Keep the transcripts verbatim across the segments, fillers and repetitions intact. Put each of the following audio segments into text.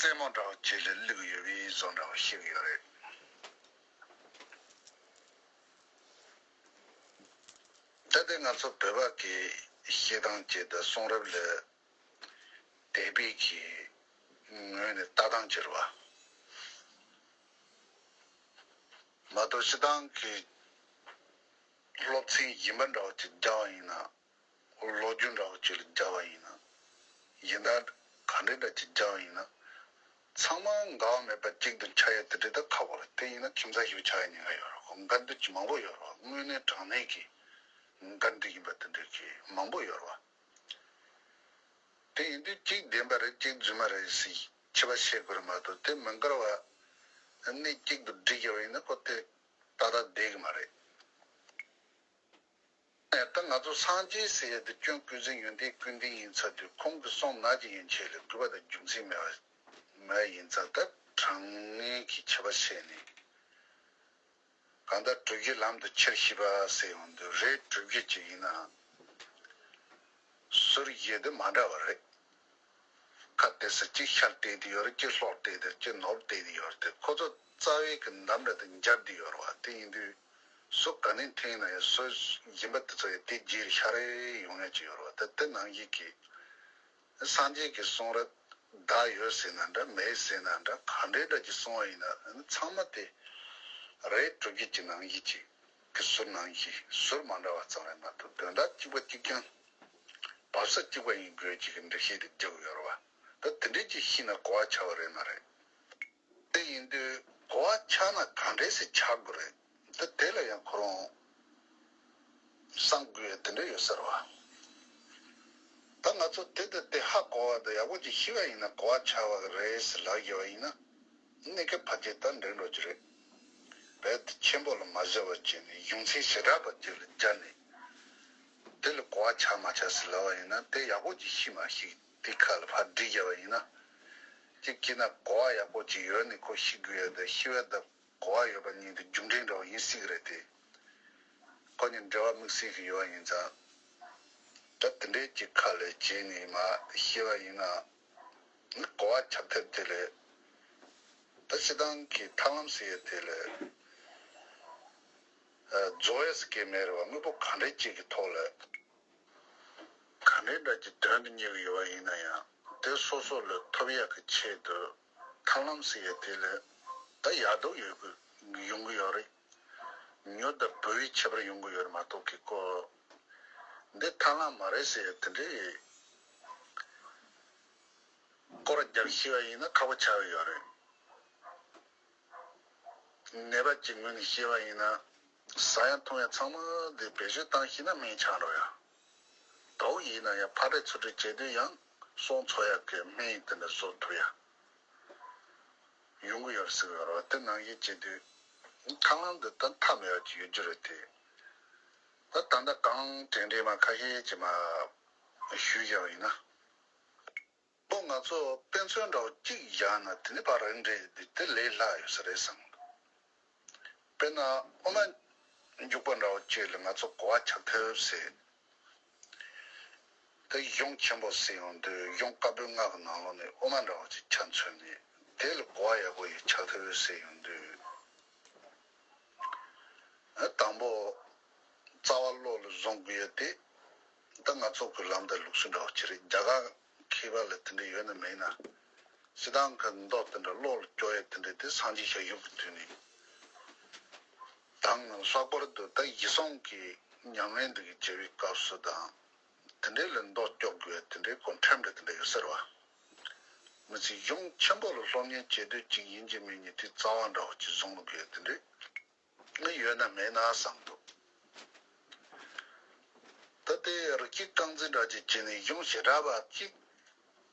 རྩེད་མོ་འདྲ་བོ་ཅིག་ལ་བླུགས་ཡོད་པའི་བཟོ་འདྲ་བོ་ཤེས་ཀྱི་ཡོད་རེད། ད་ལྟའི་ང་ཚོ་བོད་པ་གི་བཤད་སྟངས་ཅིག་དང་གསུང་རབ་ལ་དད་པའི་གི་ངོས་ནས་ལྟ་སྟངས་ཅིག་རེད་བ། མ་གཏོགས་སྤྱིར་བཏང་གི་སློབ་ཚན་ཡིན་པ་འདྲ་བོ་ཅིག་སྦྱར་བ་ཡིན་ན། ལོ་རྒྱུས་འདྲ་བོ་ཅིག་ལ་སྦྱར་བ་ཡིན་ན། ཡིན་ད་ག་འདྲ་འདྲ་ཅིག་སྦྱར་བ་ཡིན་ན། ཚང་མ་འགལ་བ་མེད་པ་གཅིག་ཏུ་ཆགས་ཡ་དེ་འདྲ་ད་ཁག་པོ་རེད། དེ་ཡིན་ན་ཁྱིམ་ཚང་ཞིག་ཆགས་ཡ་ཉེན་ཁ་ཡོད་རེད། འགལ་འདུ་ཅིག་མང་པོ་ཡོད་རེད། དངོས་གནས་དྲང་གནས་ཀྱི་འགལ་འདུ་ཡིན་པ་དེ་འདྲ་གི་མང་པོ་ཡོད་རེད། དེ་ཡིན་དུས་གཅིག་བདེན་པ་རེད། གཅིག་རྫུན་མ་རེད་ཟེར་ཕྱི་པ་བཤད་དགོས་རེད་མ་གཏོགས། དེ་མི་འགལ་བ་གནས་གཅིག་ཏུ་སྒྲིལ་དགོས་པ་ཡིན་ན་ཁོ་དེ་ཏག་ཏག་བསྡད་ཀྱི་མ་རེད། ད་ང་ཚོ་སངས་རྒྱས་ཟེར་ཡ་དེ་སྐྱོན་ཀུན་ཟད་ཡོན་ཏན་ཀུན་ལྡན་ཡིན་ཚར་དུས། ཁོང་གིས་གསུངས་ན་གྱི་ཡན་ཆད་ལ་དགོས་པ་དང་རྒྱུ་མཚན་མེད་པ་མེད་ཡིན་ཙང་། ད་དྲང་ངེས་ཀྱི་ཁྱད་པར་བཤད་ནས། གང་ལྟར་གྲུབ་བརྒྱུད་ལམ་དུ་ཆེར་ཞིབ་པ་ཟེར་ཡོང་དུས། རེད། གྲུབ་བརྒྱུད་ཅིག་ཡིན་ན་ཟུར་བཞི་དེ་མ་འདྲ་བ་རེད། ཁ་དེ་ཚོ་གཅིག་ཤར་བལྟས་ཏེ་ཡོད་རེད། གཅིག་ལྷོར་བལྟས་ཏེ། གཅིག་ནོར་བལྟས་ཏེ་ཡོད་རེད། དེ་ཁོ་ཚོ་རྩ་བའི་གི་འདམ་ར་དེ་འབྱར་ཏེ་ཡོད་རེད་བ། དེ་ཡིན་དུས་སུ་ག་ནས་འཐེན་ན་ཡང་སུ་ཡིན་པ་དེ་ཚོ་ཡང་དེ་རྗེས་ལ་ཤར་ཡོང་ཡ་ཅིག་ཡོད་རེད་བ། ད་དེ་ནང་བཞིན་གྱི་སངས་རྒྱས་ཀྱི་གསུང་རབ་བདག་ཡོད་ཟེར་ན་འདྲ། མེད་ཟེར་ན་འདྲ། ག་འདྲའི་འདྲ་ཅིག་གསུང་བ་ཡིན་ན་ཚང་མ་དེ་རེད། གྲུབ་བརྒྱུད་ཀྱི་ནང་བཞིན་ཅིག་གི་ཟུར་ནང་བཞིན་ཟུར་མ་འདྲ་བ་ཙམ་རེད་མ་གཏོགས། དོན་དག་གཅིག་པ་གཅིག་རྐྱང་། བབས་ས་གཅིག་པ་ཡིན་དགོས་ཅིག་གི་འགྲེལ་བཤད་དེ་རྒྱག་གི་ཡོད་རེད་བ། ད་དེ་འདྲས་ཅིག་ཤེས་ན་གོ་བ་ཆགས་པ་རེད་མ་རེད། དེ་ཡིན་དུས་གོ་བ་ཆགས་ན་ག་འདྲས་སེ་ཆགས་དགོས་རེད། ད་དེ་ལ་ཡང་ཁོ་རང་བསམ་དགོས་ཡ་དེ་འདྲ་ཡོད་ས་རེད་བ། ད་ང་ཚོ་དེ་དང་དེ་ཧ་གོ་བ་དང་ཡག་པོ་ཅིག་ཤེས་པ་ཡིན་ན་གོ་བ་ཆགས་པ་རེད་ཟེར་ལབ་ཡོད་པ་ཡིན་ན། གནད་ཀ་ཕལ་ཆེར་ད་འགྲིག་འགྲོ་གི་རེད། རྦད་དེ་ཆེན་པོ་ལ་མ་བཞག་པ་བྱས་ནས་གཞུང་ཚན་ཞེ་དྲག་པ་ཅིག་ལ་སྦྱར་ནས། དེ་ལ་གོ་བ་ཆགས་མ་ཆགས་ཟེར་ལབ་པ་ཡིན་ན། དེ་ཡག་པོ་ཅིག་ཤེས་མ་ཤེས་དེ་ཁ་ལ་ཕར་སྒྲིལ་བརྒྱབ་པ་ཡིན་ན། གཅིག་བྱས་ན་གོ་བ་ཡག་པོ་ཅིག་ཡོད་ནས་ཁོ་ཤེས་དགོས་ཡ་དང་། ཤེས་པ་དང་གོ་བ་ཡོད་པ་གཉིས་དེ་རྒྱུ་འབྲས་འདྲ་བོ་ཡིན་སྲིད་ཀྱི་རེད་དེ། ཁོ་གཉིས་འབྲེལ་བ་དམིགས་བསལ་གྱི་ཡོད་པ་ཡིན་ཙང་། ད་དེ་འདྲའི་ཅིག་ཁ་ལ་བྱས་ནས་མར་བཤད་པ་ཡིན་ན། གོ་བ་ཆགས་ཐབས་དེ་ལས། ད་སྤྱིར་བཏང་གི་ཐར་ལམ་ཟེར་ཡ་དེ་ལ་རྫོགས་ཡས་སུ་གེ་མེད་རེད་བ། དངོས་པོ་གང་འདྲ་ཅིག་གི་ཐོག་ལ། ག་འདྲའི་འདྲ་གྱི་དོན་དུ་གཉེར་གྱི་ཡོད་པ་ཡིན་ན་ཡང་། དེ་སོ་སོ་ལ་ཐོབ་ཡག་གི་ཆེད་དུ་ཐར་ལམ་ཟེར་ཡ་དེ་ལ་ད་ཡག་སྡུག་ཡོད་དགོས་ཡོང་གི་ཡོད་རེད། མྱུར་དང་བུལ་བའི་ཁྱད་པར་ཡོང་གི་ཡོད་རེད་མ་གཏོགས། ཀྱི་སྐོར་འདི་ཐར་ལམ་མ་རེད་ཟེར་ཡ་དེ་འདྲའི་སྐོར་རྒྱབ་ཤེས་པ་ཡིན་ན་ཁག་པོ་ཆགས་ཀྱི་ཡོད་རེད། ནད་པ་གཅིག་ངོས་ནས་བཤད་པ་ཡིན་ན། ཟ་ཡ་འཐུང་ཡ་ཚང་མ་དེ་བེད་སྤྱོད་བཏང་ཤེས་ན་སྨན་ཆགས་འགྲོ་ཡ། དོགས་ཡིན་ན་ཡང་ཕར་སྤྲད་ཚུར་སྤྲད་བྱེད་དུས་ཡང་སྲོག་འཚོ་ཡ་གི་སྨན་དེ་འདྲ་བཟོ་ཐུབ་ཡ་ཡོང་གི་ཡོད་ཟེར་གི་ཡོད་རེད་བ། དེ་ནང་བཞིན་བྱེད་དུས་ཐར་ལམ་འདི་ད་མཐའ་མེད་པ་ཅིག་ཡོད་རྒྱུ་རེད་དེ། ད་ད་ལྟ་གང་དྲན་དྲན་མ་ཁ་ཤས་ཅིག་མར་ཞུས་བཞག་པ་ཡིན་ན། ལོ་ང་ཚོ་དཔེ་མཚོན་འདྲ་བོ་གཅིག་བཞག་ན་དེ་ནི་ཕར་རང་འགྲེལ་འདི་དེ་ལས་སླ་ཡོད་ས་རེད་བསམ། དཔེར་ན་དབུ་མ་འཇུག་པ་འདྲ་བོ་གཅིག་ལ་ང་ཚོ་གོ་བ་ཆགས་ཐུབ་ཟེར། དེ་གཞུང་ཆེན་པོ་ཟེར་ཡོང་དུས། གཞུང་བཀའ་པོད་ལྔ་གི་ནང་ལོགས་ནས་དབུ་མ་འདྲ་བོ་ཅིག་ཆ་མཚོན་ནས་དེ་ལ་གོ་བ་ཡག་པོ་ཡིས་ཆགས་ཐུབ་ཟེར་ཡོང་དུས། དང་པོ་རྩ་བ་བློ་ལ་བཟུང་དགོས་ཡ་དེ། ད་ང་ཚོ་གི་ལམ་དང་ལུགས་སྲོལ་འདྲ་བོ་ཅིག་རེད། རྒྱ་གར་མཁས་པ་ལ་དེ་འདྲ་ཡོད་ན་མེད་ན། སྤྱིར་བཏང་གི་མདོ་དེ་འདྲ་བློ་ལ་སྐྱོར་ཡ་དེ་འདྲ་དེ་སངས་རྒྱས་ཞབས་ཞུ་གི་དུས་ནས་དང་། ལྷག་པར་དུ་ད་ཡིད་བསྲུང་གི་ཉམས་ལེན་འདི་གི་བྱེད་པའི་སྐབས་སུ་དང་། དེ་འདྲའི་ལ་མདོ་སྐྱོར་དགོས་ཡ་དེ་འདྲའི་སྐོར་ཁྲིམས་འདྲ་དེ་འདྲ་ཡོད་ཟེར་བ། མི་ཚེ་གཞུང་ཆེན་པོ་ལ་སློབ་གཉེར་བྱེད་དུས་གཅིག་ཡིན་གཅིག་མིན་གཅིག་དེ་རྩ་བ་འདྲ་བོ་ཅིག་བཟུང་དགོས་ཡ་དེ་འདྲའི་ནི་ཡོད་ན་མེད་ན་བསམ་འདུག་ད་ལྟའི་རིགས་གཅིག་རྐང་འཛིན་འདྲ་ཅིག་བྱས་ནས་གཞུང་ཞེ་དྲག་པ་གཅིག་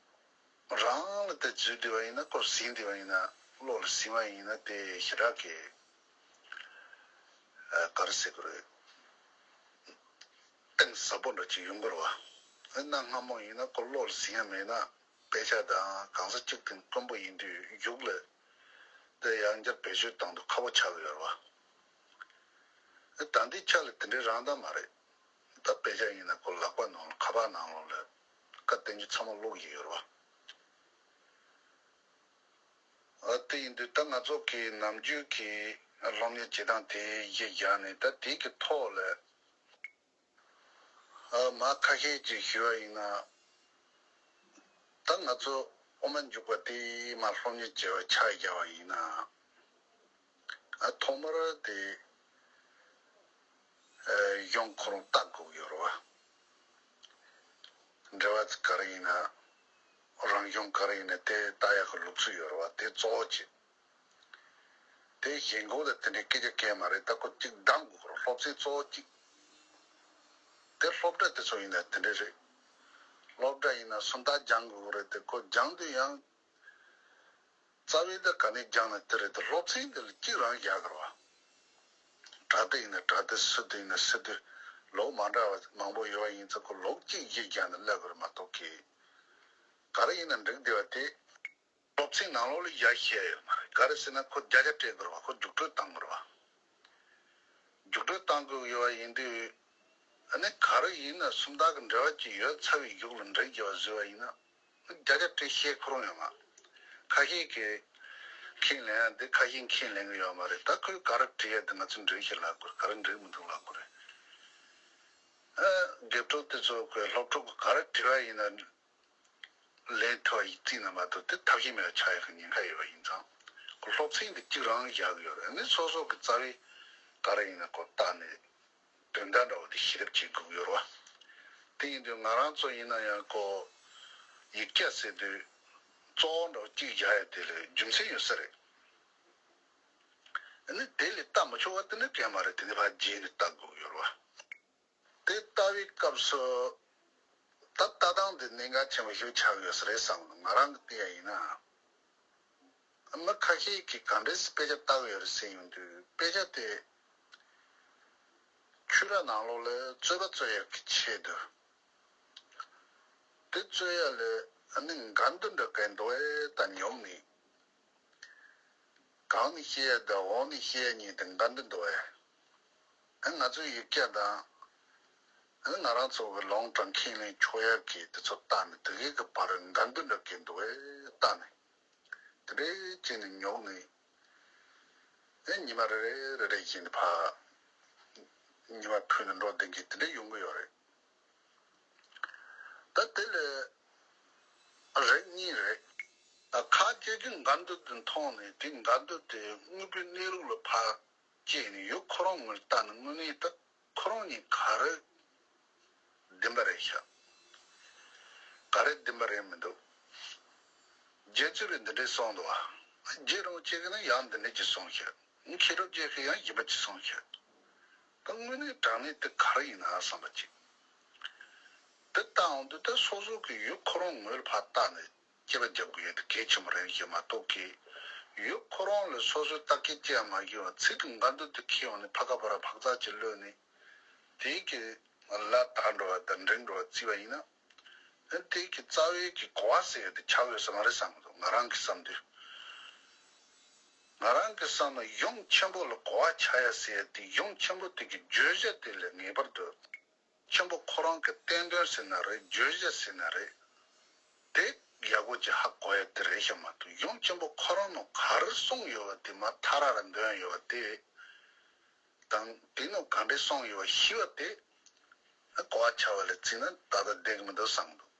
རང་ལ་དེ་འཛུལ་བསྡད་པ་ཡིན་ན། ཁོ་ཟིན་བསྡད་པ་ཡིན་ན། བློ་ལ་ཟིན་པ་ཡིན་ན། དེ་ཞེ་དྲག་གི་ཨ་ག་རེ་ཟེར་དགོས་རེད། གཏིང་ཟབ་པོ་འདྲ་ཅིག་ཡོང་གི་རེད་བ། གནའ་སྔ་མོ་ཡིན་ན་ཁོ་བློ་ལ་ཟིན་ཡ་མེད་ན། དཔེ་ཆ་དང་གང་ཟག་གཅིག་དང་དཀོན་པོ་ཡིན་དུས་གཞུག་ལ་དེ་ཡང་བསྐྱར་བེད་སྤྱོད་བཏང་དུས་ཁག་པོ་ཆགས་ཀྱི་ཡོད་རེད་བ། ད་ལྟའི་ཆ་ལ་དེ་འདྲའི་རང་ད་མ་རེད། ད་དཔེ་ཆ་ཡིན་ན་ཁོ་ལག་པ་ནང་ལ། ཁ་པར་ནང་ལོགས་ལ་བཀའ་བསྟན་རྒྱུ་ཚང་མ་ཀློག་གི་ཡོད་རེད་བ། དེ་ཡིན་དུས་ད་ང་ཚོ་གི་ནམ་རྒྱུན་གྱི་སློབ་གཉེར་བྱེད་སྟངས་དེ་གཞི་བཞག་ནས། ད་དེ་གི་ཐོག་ལ་ཨ་མ་ཁ་ཤས་ཀྱིས་ཞུས་པ་ཡིན་ན། ད་ང་ཚོ་དབུ་མ་འཇུག་པ་དེ་མ་སློབ་གཉེར་བྱེད་པ་ཆ་བཞག་པ་ཡིན་ན། ཨ་ཐོག་མར་དེ་ཨ་གཞུང་ཁོ་རང་བལྟ་དགོས་ཡོད་རེད་བ། འགྲེལ་པ་ག་རེ་ཡིན་ན། རང་གཞུང་ག་རེ་ཡིན་ན་དེ་བལྟ་ཡག་གི་ལུགས་སྲོལ་ཡོད་རེད་བ། དེ་གཙོ་བོ་བྱེད། དེ་གཞན་གོ་ལ་དེ་འདྲའི་སྐད་ཆ་སྐད་མ་རེད། ད་ཁོ་གཅིག་གདམ་དགོས་རེད། སློབ་ཚན་གཙོ་བོ་གཅིག་དེ་སློབ་གྲྭ་དེ་ཚོ་ཡིན་ན་དེ་འདྲ་རེད། སློབ་གྲྭ་ཡིན་ན་སུམ་རྟགས་སྦྱང་དགོས་རེད། དེ་ཁོ་སྦྱང་དུས་ཡང་རྩ་བའི་ད་ག་ནས་སྦྱང་ན་དེ་རེད། དེ་སློབ་ཚན་དེ་ལ་གཅིག་རང་བཞག་དགོས་རེད་བ། དྲ་ཐིག་ཡིན་ན་དྲ་ཐིག་སི་ཐིག་ཡིན་ན་སི་ཐིག་ལོགས་མ་འདྲ་བ་མང་པོ་ཡོད་པ་ཡིན་ཙང་ཁོ་ལོགས་གཅིག་གཞི་བཞག་ནས་སླེབས་དགོས་རེད་མ་གཏོགས་ཀི། ག་རེ་ཡིན་ན་འགྲིག་བསྡད་པ་དེ། སློབ་ཚན་ནང་ལོགས་ལ་ཡར་བཤད་ཡོད་མ་རེད། ག་རེ་ཟེར་ན་ཁོ་བརྒྱ་ཆ་སྤྲད་དགོས་རེད་བ། ཁོ་རྒྱུགས་སྤྲོད་བཏང་དགོས་རེད་བ། རྒྱུགས་སྤྲོད་བཏང་དགོས་ཡོད་པ་ཡིན་དུས། ཨ་ནི་ག་རེ་ཡིན་ན་སུམ་རྟགས་ཀྱི་འགྲེལ་པ་ཅིག་ཡོད་ཚར་བའི་གཞུག་ལ་འགྲེལ་རྒྱག་པ་བཟོས་པ་ཡིན་ན། བརྒྱ་ཆ་བརྒྱ་བཤད་ཁོ་རང་ཡོད་མ། ཁ་ཤས་ཀྱིས་ཁས་ལེན་ཡ་འདི། ཁ་ཤས་ཁས་ལེན་གི་ཡོད་མ་རེད། ད་ཁོས་ག་རེ་བྲིས་ཡ་འདི་ང་ཚོས་འགྲེལ་བཤད་ལབ་དགོས་རེད། ག་རེ་འགྲིག་མི་འདུག་ལབ་དགོས་རེད། ཨ་དགེ་ཕྲུག་དེ་ཚོ་གི་སློབ་ཕྲུག་གིས་ག་རེ་བྲིས་པ་ཡིན་ན། ལན་ཐོབ་ཡིག་རྩིས་ན་མ་གཏོགས་དེ་ཐབས་ཤེས་མེད་པ་ཆགས་ཡག་གི་ཉེན་ཁ་ཡོད་པ་ཡིན་ཙང་། ཁོ་སློབ་ཚན་འདི་གཅིག་རང་བཞག་གི་ཡོད་རེད། ཨ་ནི་སོ་སོ་གི་རྩ་བའི་ག་རེ་ཡིན་ན་ཁོ་བལྟས་ནས་དོན་དག་འདྲ་བོ་དེ་ཤེས་རབ་བྱེད་དགོས་ཀྱི་ཡོད་རེད་བ། དེ་ཡིན་དུས་ང་རང་ཚོ་ཡིན་ན་ཡང་ཁོ་ཡིག་ཆ་ཟེར་དུས་གཙོ་བོ་འདྲ་བོ་གཅིག་བཞག་ཡ་དེ་ལ་རྒྱུ་མཚན་ཡོད་ས་རེད། ཨ་ནི་དེ་ལས་བལྟ་མི་ཆོག་པ་དེ་ནི་གང་ཡང་མ་རེད། དེ་ནི་ཕར་རྗེས་ནས་བལྟ་དགོས་ཀྱི་ཡོད་རེད་བ། དེ་ལྟ་བའི་སྐབས་སུ་ད་ལྟ་སྟངས་འདི་གནད་འགག་ཆེན་པོ་ཞིག་ཆགས་ཡོད་ས་རེད་བསམ་གི་འདུག་ང་རང་གི་བལྟས་ཡ་ཡིན་ན། མི་ཁ་ཤས་ཀྱིས་ག་འདྲས་སེ་དཔེ་ཆ་ལྟ་གི་ཡོད་རེད་ཟེར་ཡོང་དུས། དཔེ་ཆ་དེ་ཆོས་ར་ནང་ལོགས་ལ་རྩོད་པ་རྩོད་ཡག་གི་ཆེད་དུ། དེ་རྩོད་ཡ་ལ་ཨ་ནི་འགལ་འདུ་འདྲ་གང་འདུག་ཨེ་ད་ཉོག་ནི། གང་ནས་བཤད་ཡ་དང་འོག་ནས་བཤད་ཡ་གཉིས་དེ་འགལ་འདུ་འདུག་ཨེ། ཨ་ང་ཚོའི་ཡིག་ཆ་དང་། ཨ་ང་རང་ཚོ་གི་ལུང་དྲངས་ཁས་ལེན་ཆོག་ཡ་གི་དེ་ཚོ་བལྟས་ནས་དེ་གའི་གི་བར་འགལ་འདུ་འདྲ་གི་འདུག་ཨེ་བལྟས་ནས། དེ་འདྲའི་བྱས་ནས་ཉོག་ནས། ཨེ་ཉི་མ་རེ་རེ་རེ་རེ་བཞིན་ཕར་ཉི་མ་ཕུད་ནས་འགྲོ་བསྡད་མཁན་དེ་འདྲ་ཡོང་གི་ཡོད་རེད། ད་དེ་ལས་རེ་གཉིས་རེད། ད་ཁ་ཅིག་གིས་འགལ་འདུ་དེ་མཐོང་ནས་དེ་འགལ་འདུ་དེ་དངོས་པོའི་གནས་ལུགས་ལ་ཕར་བཅད་ནས་ཡུལ་ཁོ་རང་ངོས་ལྟ་ནས་དངོས་གནས་ད་ཁོ་རང་གཉིས་ག་རེ་བདེན་པ་རེད་ཤག་ག་རེ་བདེན་པ་རེད་མི་འདུག་རྗེ་བཙུན་པས་འདི་འདྲས་གསུངས་འདུག་བ། རྗེ་རིན་པོ་ཆེ་གིས་ནི་ཡང་འདི་འདྲས་ཅིག་གསུངས་ཤག་མཁས་གྲུབ་རྗེ་གིས་ཡང་གཞན་པ་ཅིག་གསུངས་ཤག་ད་དངོས་གནས་དྲང་གནས་དེ་ག་རེ་ཡིན་ན་བསམ་པ་ཅིག་དེ་ལྟ་འོང་དུས་ད་སོ་སོ་གི་ཡུལ་ཁོ་རང་ངོས་ལ་ཕར་བལྟས་ནས་དཔྱད་པ་རྒྱབ་དགོས་ཡ་དེ་གལ་ཆེན་པོ་རེད་ཤག་མ་གཏོགས་ཀི། ཡུལ་ཁོ་རང་ལ་སོ་སོའི་ལྟ་སྐྱེ་ཅི་ཡང་མ་ཤེས་པ། ཚིག་གི་འགལ་འདུ་དེ་ཁྱེར་ཡོང་ནས་ཕ་ག་པ་ར་ཕག་ཚག་ཅིག་གློད་ནས། དེའི་གི་ལ་དག་འགྲོ་བ་དང་འགྲིག་འགྲོ་བ་བརྩིས་པ་ཡིན་ན། ཨ་དེའི་གི་རྩ་བའི་གི་གོ་བ་ཟེར་ཡ་དེ་ཆགས་ཡོད་ས་མ་རེད་བསམ་གི་འདུག་ང་རང་གི་བསམ་དུས། ང་རང་གི་བསམ་ན་གཞུང་ཆེན་པོ་ལ་གོ་བ་ཆགས་ཡ་ཟེར་ཡ་དེ་གཞུང་ཆེན་པོ་དེ་གི་བརྗོད་བྱ་དེ་ལ་ངེས་པར་དུ། ཆེན་པོ་ཁོ་རང་གི་བསྟན་དོན་ཟེར་ན་རེད། བརྗོད་བྱ་ཟེར་ན་རེད། དེ་ཡག་པོ་ཅིག་ཧ་གོ་ཡ་དེ་རེད་ཤག་མ་གཏོགས་གཞུང་ཆེན་པོ་ཁོ་རང་ནང་ག་རེ་གསུངས་ཡོད་པ་དེ་མར་ཐག་ར་ར་འདོན་ཡོད་པ་དེ་དང་། དེ་ནང་ག་འདྲས་གསུངས་ཡོད་པ་ཤེས་པ་དེ་གོ་བ་ཆགས་པ་ལ་བརྩིས་ན་ད་ལྟ་བསྡད་གི་མི་འདུག་བསམ་གི་འདུག་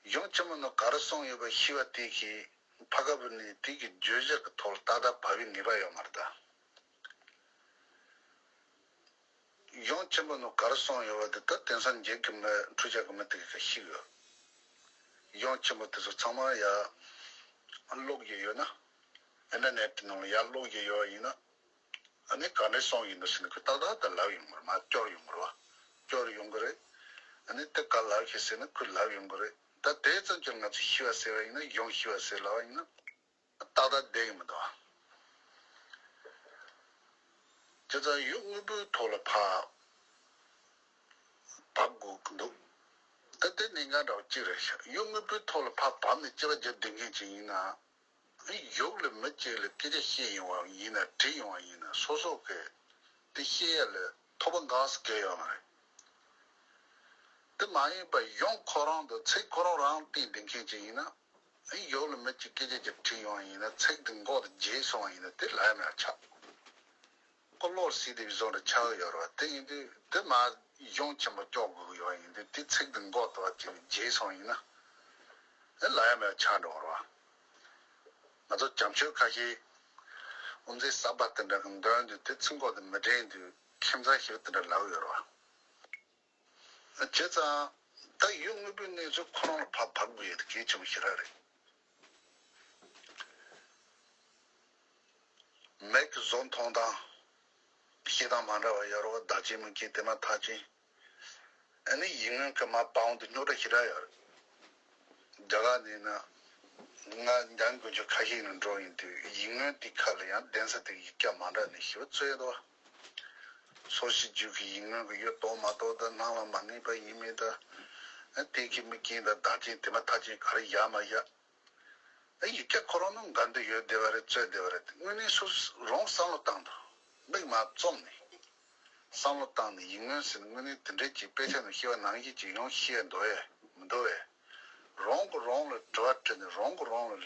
གཞུང་ཆེན་པོ་ནང་ག་རེ་གསུངས་ཡོད་པ་ཤེས་པ་དེ་གིས་ཕ་ག་པུ་ནས་དེ་གི་བརྗོད་བྱ་གི་ཐོག་ལ་ཏག་ཏག་བབས་པའི་ངེས་པ་ཡོད་མ་རེད་ད། གཞུང་ཆེན་པོ་ནང་ག་རེ་གསུངས་ཡོད་པ་དེ་ད་དེང་སང་རྒྱ་གི་མི་འཕྲུལ་ཆས་གི་མི་དེ་གིས་ཤེས་ཡོད། གཞུང་ཆེན་པོ་དེ་ཚོ་ཚང་མ་ཡར་ཀློག་གི་ཡོད་ན། ཨིན་ཊར་ནེཊ་ནང་ལ་ཡར་ཀློག་གི་ཡོད་པ་ཡིན་ན། ཨ་ནི་ག་འདྲས་གསུངས་ཡིན་ནམ་ཟེར་ན་ཁོས་ཏག་ཏག་ཏག་ལབ་ཡོང་གི་རེད། མར་སྐྱོར་ཡོང་གི་རེད་བ། སྐྱོར་ཡོང་གི་རེད། ཨ་ནི་དེ་ག་ལབ་ཤེས་ཟེར་ན་ཁོས་ལབ་ཡོང་གི་རེད། ད་དེ་ཙམ་གྱིས་ང་ཚོས་ཤེས་པ་ཟེར་བ་ཡིན་ན། གཞུང་ཤེས་པ་ཟེར་ལབ་པ་ཡིན་ན། ཏག་ཏག་བསྡད་ཀྱི་མི་འདུག་ཨ། བྱས་ཙང་ཡུལ་དངོས་པོའི་ཐོག་ལ་ཕར་བབས་དགོས་ཀྱི་འདུག་ད་དེ་གནད་འགག་འདྲ་བོ་གཅིག་རེད་ཤག་ཡུལ་དངོས་པོའི་ཐོག་ལ་ཕར་བབས་ནས་དཔྱད་པ་རྒྱབ་བསྡད་མཁན་ཅིག་ཡིན་ན། ཨ་ནི་ཡུལ་ལ་མི་གཅིག་ལ་སྐད་ཆ་བཤད་ཡོང་བ་ཡིན་ན། དྲིས་ཡོང་བ་ཡིན་ན། སོ་སོ་གི་དེ་བཤད་ཡ་ལ་ཐོབ་པ་འགའ་ཞིག་གལ་ཡོད་མ་རེད། དེ་མ་ཡིན་པ་གཞུང་ཁོ་རང་དང་ཚིག་ཁོ་རང་རང་བལྟས་བསྡད་མཁན་ཅིག་ཡིན་ན། ཨ་ཡོག་ལ་མི་གཅིག་སྐད་ཆ་ཅིག་དྲིས་ཡོང་ཡིན་ན་ཚིག་དེ་མགོ་དེ་བརྗེད་སོང་བ་ཡིན་ན་དེ་ལབ་ཡ་མེད་པ་ཆགས། ཀོ་ལོར་སི་དེ་བཟོ་འདྲ་ཆགས་ཡོད་རེད་བ། དེ་ཡིན་དུས་དེ་མ་གཞུང་ཆེན་པོ་སྐྱོག་དགོས་ཀྱི་ཡོད་ཡིན་དུས་དེ་ཚིག་དེ་མགོ་དེ་བ་ཅིག་བརྗེད་སོང་ཡིན་ན་དེ་ལབ་ཡ་མེད་པ་ཆགས་འགྲོ་གི་རེད་བ། ང་ཚོ་བྱམས་ཆོས་ཁ་ཤས་དབུ་མཛད་གསར་པ་དེ་འདྲ་གི་འདོན་དུས་དེ་ཚིག་མགོ་དེ་མི་དྲན་དུས་ཁྱིམ་ཚང་ཞིག་དེ་འདྲ་ལབ་ཡོད་རེད་བ། བྱས་ཙང་། ད་ཡུལ་དངོས་པོའི་གནས་ཚུལ་ཁོ་རང་ལ་ཕར་བབས་དགོས་ཡས་དེ་གལ་ཆེན་པོ་ཞེ་དྲག་རེད། མིག་གིས་བཟོ་མཐོང་སྟངས། བཤད་སྟངས་མ་འདྲ་བ་ཡོད་རེད་བ། བདག་གཅེས་མི་གཅེས་དེ་མ་ཐག་ཆོད། ཨ་ནི་ཡིག་ངོ་གི་མ་བང་དེ་རྙོག་དྲ་ཞེ་དྲག་ཡོད་རེད། རྒྱ་གར་ནས་ན། ང་འཇང་དགོན་ཆུ་ཁ་ཤས་ནས་འགྲོ་ཡིན་དུས་ཡིག་ངོ་དེ་ཁ་ལ་ཡང་གདན་ས་དེ་ཡིག་རྒྱ་མ་འདྲ་ནས་ཞིབ་རྩོད་འདུག་སོ་སོའི་རྒྱུད་ཀྱི་ཡིག་ངོ་གི་ཡོད་དོ་མ་གཏོགས་ད་ནང་ལ་མ་ངེས་པ་ཡིན་མིན་ད། ཨ་དེ་གི་མི་རྐྱེན་ད་བདག་གཅེས་དེ་མ་ཐག་ཆོད་ག་རེ་བཞག་མ་བཞག་ཨ་ཡིག་རྒྱ་ཁོ་རང་ནང་འགལ་འདུ་ཡོད་བསྡད་པ་རེད་རྩོད་བསྡད་པ་རེད། དངོས་གནས་སོ་སོ་རང་བསམ་བློ་བཏང་དང་། མིག་མ་བཙུམ་ནས། བསམ་བློ་བཏང་ནས་ཡིག་ངོ་ཟེར་དངོས་གནས་དེ་འདྲའི་ཅིག་དཔེ་ཆ་ནང་ཤེས་པ་ནང་བཞིན་ཅིག་ཡོང་ཤེས་ཡ་འདུག་ཨེ་མི་འདུག་ཨེ། རང་གིས་རང་ལ་དྲི་བ་དྲིས་ནས་རང་གིས་རང་ལ་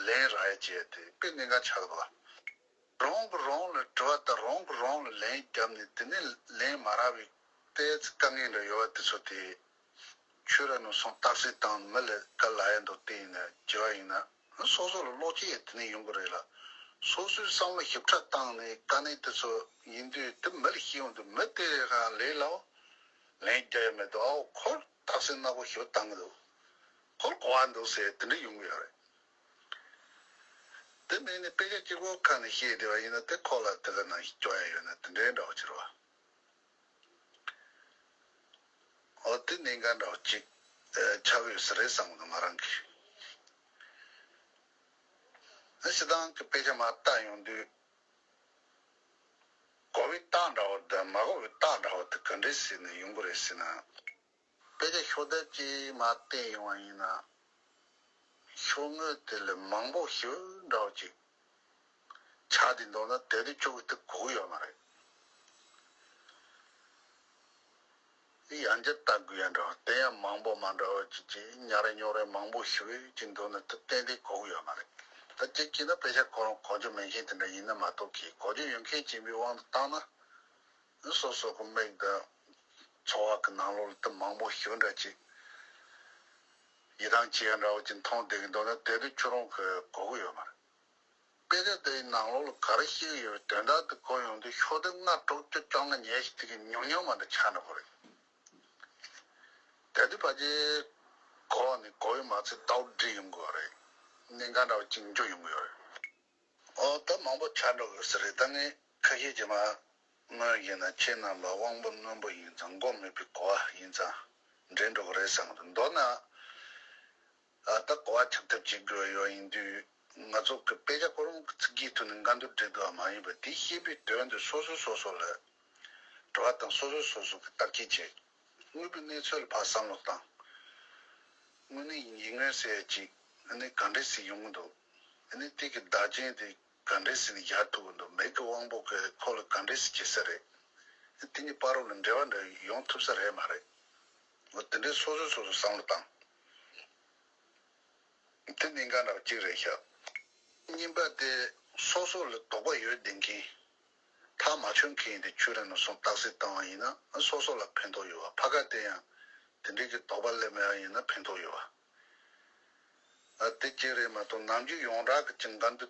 ལན་རག་ཡ་བྱས་ཏེ་དཔེ་གནད་འགག་ཆགས་འདུག་བ། རང་གིས་རང་ལ་དྲི་བ་དང་རང་གིས་རང་ལ་ལན་བརྒྱབ་ནས་དེ་ནས་ལན་མ་རག་པའི་ཏོག་ཙམ་དཀའ་ངལ་འདྲ་ཡོད་པ་དེ་ཚོ་དེ། ཆོས་ར་ནང་སོང་རྟགས་གསལ་བཏང་མི་ལ་ག་ལ་ཡ་འདུག་བལྟས་ནས་བྱས་པ་ཡིན་ན་སོ་སོ་ལ་བློ་སྐྱེད་དེ་ནས་ཡོང་གི་རེད་ལ། སོ་སོའི་བསམ་བློ་ཞིབ་ཕྲ་བཏང་ནས་དཀའ་གནད་དེ་ཚོ་ཡིན་དུས་དེ་མི་ལ་ཤེས་ཡོང་དུས་མི་དེ་ག་ལས་ལའོ་ལན་རྒྱག་ཡ་མེད་དུ་ཨའོ་ཁོར་རྟགས་གསལ་ནག་པོ་ཞིབ་བཏང་གི་འདུག་ཁོར་གོ་བ་འདུག་ཟེར་དེ་འདྲ་ཡོང་གི་ཡོད་རེད། དེ་མིན་ནས་དཔེ་ཆ་གཅིག་པོ་ཁ་ནས་བཤད་བསྡད་པ་ཡིན་ན་དེ་ཁོ་ལ་དེ་ག་ནང་བཞིན་སྐྱོ་ཡ་ཡོད་ན་དེ་འདྲའི་འདྲ་བོ་ཅིག་རེད་བ། འོ་དེ་གནད་འགག་འདྲ་བོ་ཅིག་ཨ་ཆགས་ཡོད་ས་རེད་བསམ་གི་འདུག་ང་རང་གིས། ཨ་སྤྱིར་བཏང་གི་དཔེ་ཆ་མར་བལྟ་ཡོང་དུས། གོ་བའི་རྟགས་འདྲ་བོ་དང་མ་གོ་བའི་རྟགས་འདྲ་བོ་དེ་ག་འདྲས་ཟེར་ནས་ཡོང་གི་རེད་ཟེར་ན། དཔེ་ཆ་ཤོག་ལྡེབ་ཅིག་མར་བལྟས་ཡོང་བ་ཡིན་ན། ཤོག་ངོས་དེ་ལས་མང་པོ་ཞེ་པོ་འདྲ་བོ་ཅིག་ཆགས་བསྡད་འདུག་ན་དེ་དུས་ཁྱོད་ཀྱིས་དེ་གོ་གི་ཡོད་མ་རེད། ཡང་བསྐྱར་ལྟ་དགོས་ཡ་འདྲ་བ་དེ་ཡང་མང་པོ་མ་འདྲ་བ་ཅིག་ཅིག་ཉར་རེ་ཉོ་རེ་མང་པོ་ཞེ་པོ་ཅིག་འདུག་ན་དེ་ཏན་ཏན་གོ་གི་ཡོད་མ་རེད། ད་གཅིག་བྱས་ན་དཔེ་ཆ་ཁོ་རང་གོ་རྒྱུ་མེད་མཁན་དེ་འདྲ་ཡིན་ན་མ་གཏོགས་གི་གོ་རྒྱུ་ཡོད་མཁན་ཅིག་ཡིན་པའི་དབང་དུ་བཏང་ན། སོ་སོ་གི་མིག་དང་ཚོར་བ་གི་ནང་ལོགས་ལ་དེ་མང་པོ་ཞེ་པོ་འདྲ་ཅིག་ཡི་དམ་བྱེད་ཡ་འདྲ་བོ་ཅིག་མཐོང་བསྡད་ཀྱི་འདུག་ན་དེ་དུས་ཁྱོད་རང་གིས་གོ་གི་ཡོད་མ་རེད། དཔེ་ཆ་དེའི་ནང་ལོགས་ལ་ག་རེ་བཤད་ཀྱི་ཡོད་པའི་དོན་དག་དེ་གོ་ཡོང་དུས་ཤོག་ལྡེབ་ལྔ་དྲུག་བཅུ་བཅོ་ལྔ་ཉལ་ཞིག་དེ་གི་ཉུང་ཉུང་མ་འདྲ་ཆགས་འགྲོ་གི་རེད། དེ་དུས་ཕལ་ཆེར་གོ་བ་ནི་གོ་བའི་མ་ཚད་ལྟ་བ་འགྲིག་ཡོང་གི་རེད། གནད་འགག་འདྲ་བ་གཅིག་འཇོག་ཡོང་གི་ཡོད་རེད། ཨོ་ད་མང་པོ་ཆགས་འགྲོ་གི་ཟེར་རེད། ད་ངས་ཁ་ཤས་ཀྱིས་མ་དངོས་ཡིན་ན་ཁྱེད་རྣམས་ལ་དབང་པོ་རྣོན་པོ་ཡིན་ཙང་མགོ་མེད་པའི་གོ་བ་ཡིན་ཙང་འདྲེན་འགྲོ་གི་རེད་བསམ་གི་འདུག་མདོར་ན། ཨ་ད་གོ་བ་ཆགས་ཐབས་བྱེད་དགོས་ཡོད་ཡིན་དུས་ང་ཚོ་གི་དཔེ་ཆ་ཁོ་རང་གི་ཚིག་གི་ཐོག་ནས་འགལ་འདུ་འགྲིག་འདུག་བ་མ་ཡིན་པ་དེ་ཤེས་པའི་དོན་དུ་སོ་སོ་སོ་སོ་ལ་དྲི་བ་དང་སོ་སོ་སོ་སོ་གི་བརྟག་དཔྱད་བྱེད། དངོས་པོའི་གནས་ཚུལ་ལ་ཕར་བསམ་བློ་བཏང་། དངོས་གནས་ཡིན་ངོས་ཟེར་ཡ་ཅིག་ཨ་ནི་ག་འདྲས་སེ་ཡོང་གི་འདུག་ཨ་ནི་དེ་གི་བདག་རྐྱེན་དེ་ག་འདྲས་སེ་ནས་ཡར་ཐུག་གི་འདུག་མིག་གི་དབང་པོ་གི་ཁོ་ལ་ག་འདྲས་སེ་བྱེད་ས་རེད། དེ་གཉིས་བར་ལ་འབྲེལ་བ་འདྲ་ཡོང་ཐུབ་ས་རེད་མ་རེད། འོ་དེ་འདྲའི་སོ་སོ་སོ་སོ་བསམ་བློ་བཏང་། དེ་གནད་འགག་འདྲ་བ་གཅིག་རེད་ཤག་གཉིས་པ་དེ་སོ་སོ་ལ་དོགས་པ་ཡོད་བསྡད་མཁན། ཐག་མ་ཆོད་མཁན་དེ་ཆོས་ར་ནས་སོང་རྟགས་གསལ་བཏང་བ་ཡིན་ན་སོ་སོ་ལ་ཕན་ཐོགས་ཡོད་བ། ཕ་ག་དེ་ཡང་དེ་འདྲའི་གི་དོགས་པ་སླེབས་མེད་པ་ཡིན་ན་ཕན་ཐོགས་ཡོད་བ། ཨ་དེ་གཅིག་རེད་མ་གཏོགས་ནམ་རྒྱུན་ཡོངས་གྲགས་ཀྱི་ཅིག་འགལ་འདུ་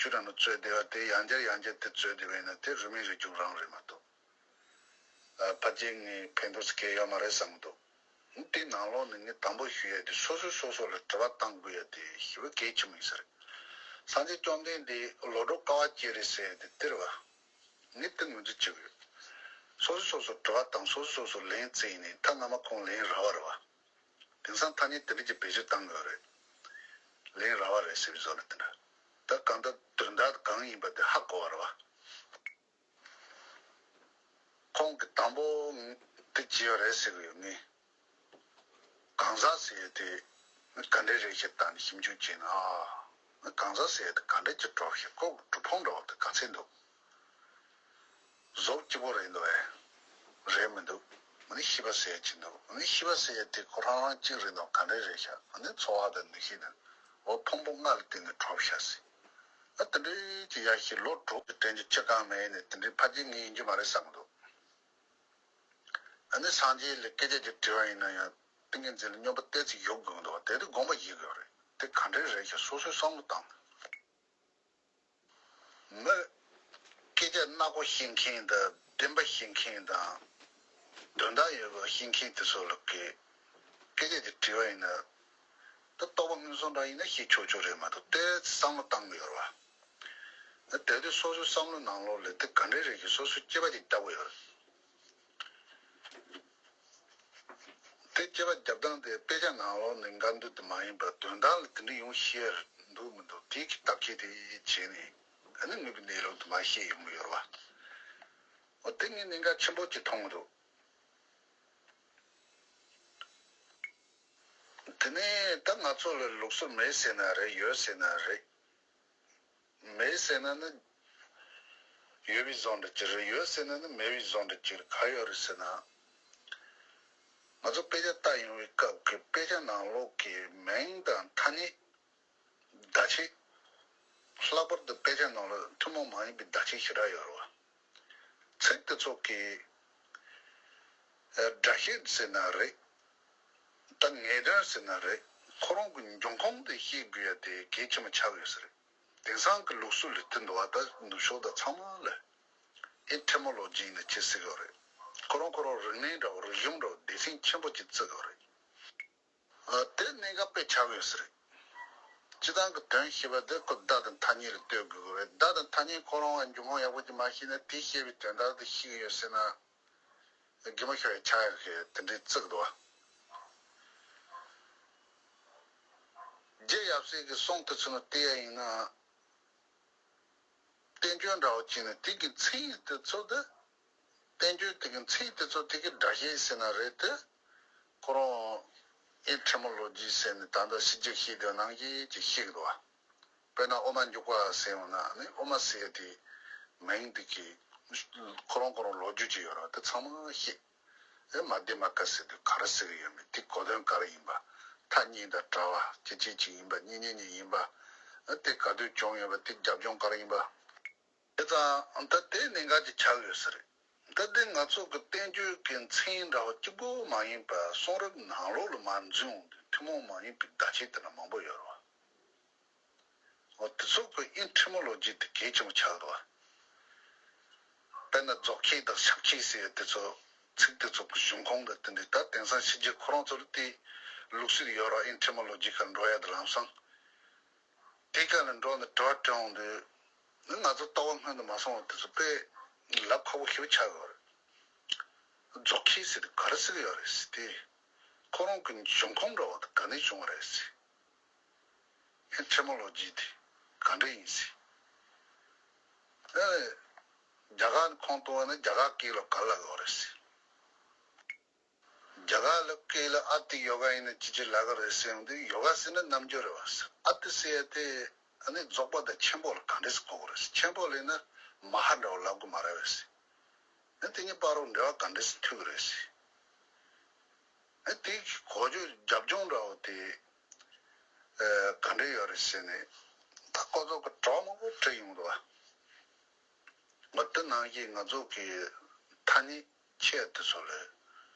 ཆོས་ར་ནས་རྩོད་བསྡད་པ་དེ་ཡང་བསྐྱར་ཡང་བསྐྱར་དེ་རྩོད་བསྡད་པ་ཡིན་ན་དེ་རུས་མིང་རུས་རྒྱུད་རང་རེད་མ་གཏོགས། ཨ་ཕལ་ཆེར་ངས་ཕན་ཐོགས་ཟེར་མཁན་ཡོད་མ་རེད་བསམ་གྱི་འདུག་དེའི་ནང་ལོགས་ནས་ངས་དང་པོ་ཞུ་ཡས་དེ་སོ་སོས་སོ་སོ་ལ་དྲི་བ་བཏང་དགོས་ཡས་དེ་ཞེ་པོ་གལ་ཆེན་པོ་ཡིན་ས་རེད། སངས་རྒྱས་བཅོམ་ལྡན་འདས་བློ་གྲོས་དཀའ་བ་སྤྱད་རེད་ཟེར་ཡས་དེ་དེ་རེད་བ། ངས་དེ་ངོས་འཛིན་བྱེད་ཀྱི་ཡོད། སོ་སོས་སོ་སོར་དྲི་བ་བཏང་སོ་སོས་སོ་སོར་ལན་བཙལ་ནས་ད་སྔ་མ་ཁོང་ལན་རག་པ་རེད་བ། དེང་སང་ཐ་སྙད་དེ་འདྲ་ཅིག་བེད་སྤྱོད་བཏང་གི་ཡོད་རེད། ལན་རག་པ་རེད་ཟེར་བའི་བཟོ་འདྲ་དེ་འདྲ། ད་གང་ལྟར་དོན་དག་གང་ཡིན་པ་དེ་ཧ་གོ་བ་རེད་བ། ཁོང་གིས་དང་པོ་དེ་བྱས་ཡོད་རེད་ཟེར་གི་ཡོད་ངས། གང་ཟག་ཟེར་ཡས་དེ་ག་འདྲས་རེད་ཤག་བལྟས་ནས་ཞིབ་འཇུག་བྱས་ན། ཨ་གང་ཟག་ཟེར་ཡས་དེ་ག་འདྲས་ཀྱི་གྲོགས་ཤིག་ཁོ་གི་གྲུབ་ཕུང་འདྲ་བོ་དེ་ག་ཚད་འདུག་གཟུགས་སྐྱིད་པོ་རེད་འདུག་ཨེ། རེད་མི་འདུག་ཨ་ནི་ཤེས་པ་ཟེར་ཡས་ཅི་འདུག་ཨ་ནི་ཤེས་པ་ཟེར་ཡས་དེ་ཁོ་རང་རང་གཅིག་རེད་འདུག་ག་འདྲས་རེད་ཤག་ཨ་ནི་ཚོར་བ་དང་འདུ་ཤེས་དང་། ལོ་ཕུང་པོ་ལྔ་ལ་བརྟེན་ནས་གྲུབ་བཞག་ཟེར། ཨ་དེ་འདྲའི་ཅིག་ཡ་ཞིག་ལོ་དྲུག་གི་དྲན་རྒྱུ་ཅི་གང་མེད་ནས་དེ་འདྲའི་ཕ་རྒྱལ་ངས་ཡིན་རྒྱུ་མ་རེད་བསམ་གི་འདུག་ཨ་ནི་སངས་རྒྱས་ལ་སྐད་ཆ་ཅིག་དྲིས་པ་ཡིན་ན་ཡང་ཏིང་ངེ་འཛིན་ལ་སྙོམས་པ་ཏོག་ཙམ་ཞུགས་དགོས་འདུག་དེ་དུས་དགོངས་པ་བཞེས་དགོས་རེད། དེ་ག་འདྲས་རེད་ཞེས་སོ་སོའི་བསམ་བློ་བཏང་། མི། སྐད་ཆ་སྣ་སྒོ་ཤེས་མཁན་དང་བདེན་པ་ཤེས་མཁན་དང་། དོན་དག་ཡོད་པ་ཤེས་མཁན་དེ་ཚོ་ལ་གི་སྐད་ཆ་དེ་དྲིས་པ་ཡིན་ན། ད་རྟོགས་པ་མངོན་སུམ་འདྲ་ཡིན་ན་ཤེས་ཆོག་ཆོག་རེད་མ་གཏོགས་ཏོག་ཙམ་བསམ་བློ་བཏང་གི་ཡོད་རེད་བ། དེ་དུས་སོ་སོའི་བསམ་བློ་ནང་ལོགས་ལ་དེ་ག་འདྲས་རེད་ཀྱི་སོ་སོའི་དཔྱད་པ་ཅིག་བརྒྱབ་དགོས་ཡོད་རེད། དེ་དཔྱད་པ་བརྒྱབ་སྟངས་དེ་དཔེ་ཆ་ནང་ལོགས་ནས་འགལ་འདུ་དེ་མ་ཡིན་པར་དོན་དག་ལ་དེ་འདྲ་ཡོང་ཤེས་འདུག་མི་འདུག་དེའི་གི་བརྟག་དཔྱད་དེ་བྱས་ནས་ཨ་ནི་དངོས་པོའི་གནས་ལུགས་དེ་མར་ཤེས་ཡོང་གི་ཡོད་རེད་བ། འོ་དེ་ངས་གནད་འགག་ཆེན་པོ་ཅིག་མཐོང་གི་འདུག་དེ་ནས་ད་ང་ཚོ་ལ་ལུགས་སྲོལ་མེད་ཟེར་ན་རེད། ཡོད་ཟེར་ན་རེད། མེད་ཟེར་ན་ནི་ཡོད་པའི་བཟོ་འདྲ་ཅིག་རེད། ཡོད་ཟེར་ན་ནི་མེད་པའི་བཟོ་འདྲ་ཅིག་རེད། ག་ཡོད་རེད་ཟེར་ན། ང་ཚོ་དཔེ་ཆ་ལྟ་ཡོང་བའི་སྐབས་ཀྱི་དཔེ་ཆ་ནང་ལོགས་ཀྱི་མིང་དང་ཐ་སྙད། བརྡ་ཆད། ལྷག་པར་དུ་དཔེ་ཆ་ནང་ལ་ཐུན་མོང་མ་ཡིན་པའི་བརྡ་ཆད་ཞེ་དྲག་ཡོད་རེད་བ། ཚིག་དེ་ཚོ་གི་ཨ་སྒྲ་བཤད་ཟེར་ན་རེད། ད་ངེས་དོན་ཟེར་ན་རེད། ཁོ་རང་གི་འབྱུང་ཁུངས་དེ་ཤེས་དགོས་ཡ་དེ་གལ་ཆེན་པོ་ཆགས་ཡོད་ས་རེད། དེང་སང་གི་ལུགས་སྲོལ་ལ་མཐུན་འདུག་བ། ད་ནུབ་ཕྱོགས་དང་ཚང་མ་ལ་ཨེ་ཊི་མོ་ལོ་ཇི་ནི་ཅི་ཟེར་གི་རེད། ཁོ་རང་ཁོ་རང་རིག་གནས་འདྲ་བོ་རིག་གཞུང་འདྲ་བོ་སྡེ་ཚན་ཆེན་པོ་ཅིག་བརྩི་གི་རེད། ཨ་དེ་གནད་འགག་དཔེ་ཆགས་ཡོད་ས་རེད། སྤྱིར་བཏང་གི་དོན་ཤེས་པ་དེ་ཁོ་བརྡ་དང་ཐ་སྙད་ལ་ལྟོས་དགོས་ཀྱི་རེད། བརྡ་དང་ཐ་སྙད་ཁོ་རང་ལ་འབྱུང་ཁུངས་ཡག་པོ་ཅིག་མ་ཤེས་ན་དེ་ཤེས་པའི་དོན་དག་དེ་ཤེས་ཀྱི་ཡོད་ཟེར་ན། དགེ་མོ་ཤོར་ཡ་ཆགས་ཡག་གི་དེ་འདྲའི་བརྩི་གི་འདུག་བ། རྗེ་ཡབ་སྲས་ཀྱི་གསུང་དེ་ཚོ་ནང་བལྟས་ཡ་ཡིན་ན། བསྟན་བཅོས་འདྲ་བོ་བྱས་ནས་དེ་གི་མཚན་ཉིད་དེ་ཚོ་དེ། བསྟན་བཅོས་དེ་གི་མཚན་ཉིད་དེ་ཚོ་དེ་གི་སྒྲ་བཤད་ཟེར་ན་རེད་དེ། ཁོ་རང་ཨེ་ཊི་མོ་ལོ་ཇི་ཟེར་ནས་ད་ལྟ་ཕྱི་རྒྱལ་བཤད་དེ་ནང་བཞིན་ཅིག་བཤད་གི་འདུག་བ། དཔེར་ན་དབུ་མ་འཇུག་པ་ཟེར་ཡོང་ན་ནི་དབུ་མ་ཟེར་ཡ་དེ་མིང་དེ་གི་ཁོ་རང་ཁོ་རང་ལོ་རྒྱུས་ཅིག་ཡོད་རེད་བ། དེ་ཚང་མ་བཤད། ཨེ་མ་དེ་མ་ཀ་ཟེར་དུས་ག་རེ་ཟེར་གི་ཡོད་མེད། དེ་གོ་དོན་ག་རེ་ཡིན་པ། ཐ་སྙད་དང་བྲལ་བ་སྐྱེ་མཆེད་གཅིག་ཡིན་པ། གཉིས་གཉིས་གཉིས་ཡིན་པ། ཨེ་དེ་ག་དུས་བྱུང་ཡོད་པ། དེ་རྒྱབ་ལྗོངས་ག་རེ་ཡིན་པ། དེ་ཙང་ད་དེ་གནད་འགག་ཅིག་ཆགས་ཡོད་ས་རེད། ད་དེ་ང་ཚོ་གི་བསྟན་བཅོས་ཀྱི་མཚན་འདྲ་བ་གཅིག་པོ་མ་ཡིན་པ་གསུང་རབ་ནང་ལོགས་ལ་མར་འཛུལ་འོང་དུས་ཐུན་མོང་མ་ཡིན་པའི་བརྡ་ཆད་དེ་འདྲ་མང་པོ་ཡོད་རེད་བ། འོ་དེ་ཚོ་གི་ཨེ་ཊི་མོ་ལོ་ཇི་དེ་གལ་ཆེན་པོ་ཆགས་འདུག་བ། དཔེར་ན་རྫོགས་ཆེན་དང་ཤཱཀྱ་ཟེར་ཡ་དེ་ཚོ་ཚིག་དེ་ཚོ་གི་འབྱུང་ཁུངས་དང་དེ་འདྲའི་ད་དེང་སང་ཕྱི་རྒྱལ་ཁོ་རང་ཚོ་ལ་དེ་ལུགས་སྲོལ་ཡོད་རེད་བ། ཨེ་ཊི་མོ་ལོ་ཇི་ཁར་འགྲོ་ཡ་དེ་ལམ་སང་། དེ་ག་ལ་འགྲོ་ནས་དྲི་བ་དྲི་འོང་དུས། ནི་ང་ཚོ་ལྟ་བ་སྔོན་དུ་མ་སོང་བ་དེ་ཚོ་དཔེ་ལབ་ཁག་པོ་ཞེ་པོ་ཆགས་ཡོད་རེད། རྫོགས་ཆེན་ཟེར་དུས་ག་རེ་ཟེར་གི་ཡོད་རེད་ཟེར་ཏེ། ཁོ་རང་གི་འབྱུང་ཁུངས་འདྲ་བ་དེ་ག་ནས་བྱུང་བ་རེད་ཟེར། ཨེ་ཊི་མོ་ལོ་ཇི་དེ་ག་འདྲ་ཡིན་ཟེར། ཨེ། རྒྱ་གར་ནས་ཁུངས་གཏུགས་པ་ན་རྒྱ་གར་སྐད་ལ་ག་ལབ་ཡོད་རེད་ཟེར། རྒྱ་གར་ལ་སྐད་ལ་ཨ་ཏི་ཡོ་ག་ཡིན་ན་ཅི་ཅི་ལབ་གི་རེད་ཟེར་ཡོང་དུས་ཡོ་ག་ཟེར་ན་རྣམ་འགྱུར་རེད་བ་ཟེར། ཨ་ཏི་ཟེར་ཡ་དེ་ཨ་ནི་རྫོགས་པ་དང་ཆེན་པོ་ལ་ག་འདྲས་སེ་གོ་གི་རེད་ཟེར། ཆེན་པོ་ལབ་ན་མ་ཧཱ་འདྲ་བོ་ལབ་དགོས་མ་རེད་བས་ཟེར། ཨ་དེ་གཉིས་བར་རུ་འབྲེལ་བ་ག་འདྲས་སེ་མཐུད་གི་རེད་ཟེར། ཨ་དེ་གོ་རྒྱུ་རྒྱབ་ལྗོངས་འདྲ་བོ་དེ་ཨ་ག་འདྲས་ཡོད་རེད་ཟེར་ནས་ད་ཁོ་ཚོ་གི་དྲི་བ་མང་པོ་དྲིས་ཡོང་འདུག་བ། ང་དེ་ནང་བཞིན་ང་ཚོ་གི་ཐ་སྙད་ཆེ་དེ་ཚོ་ལ་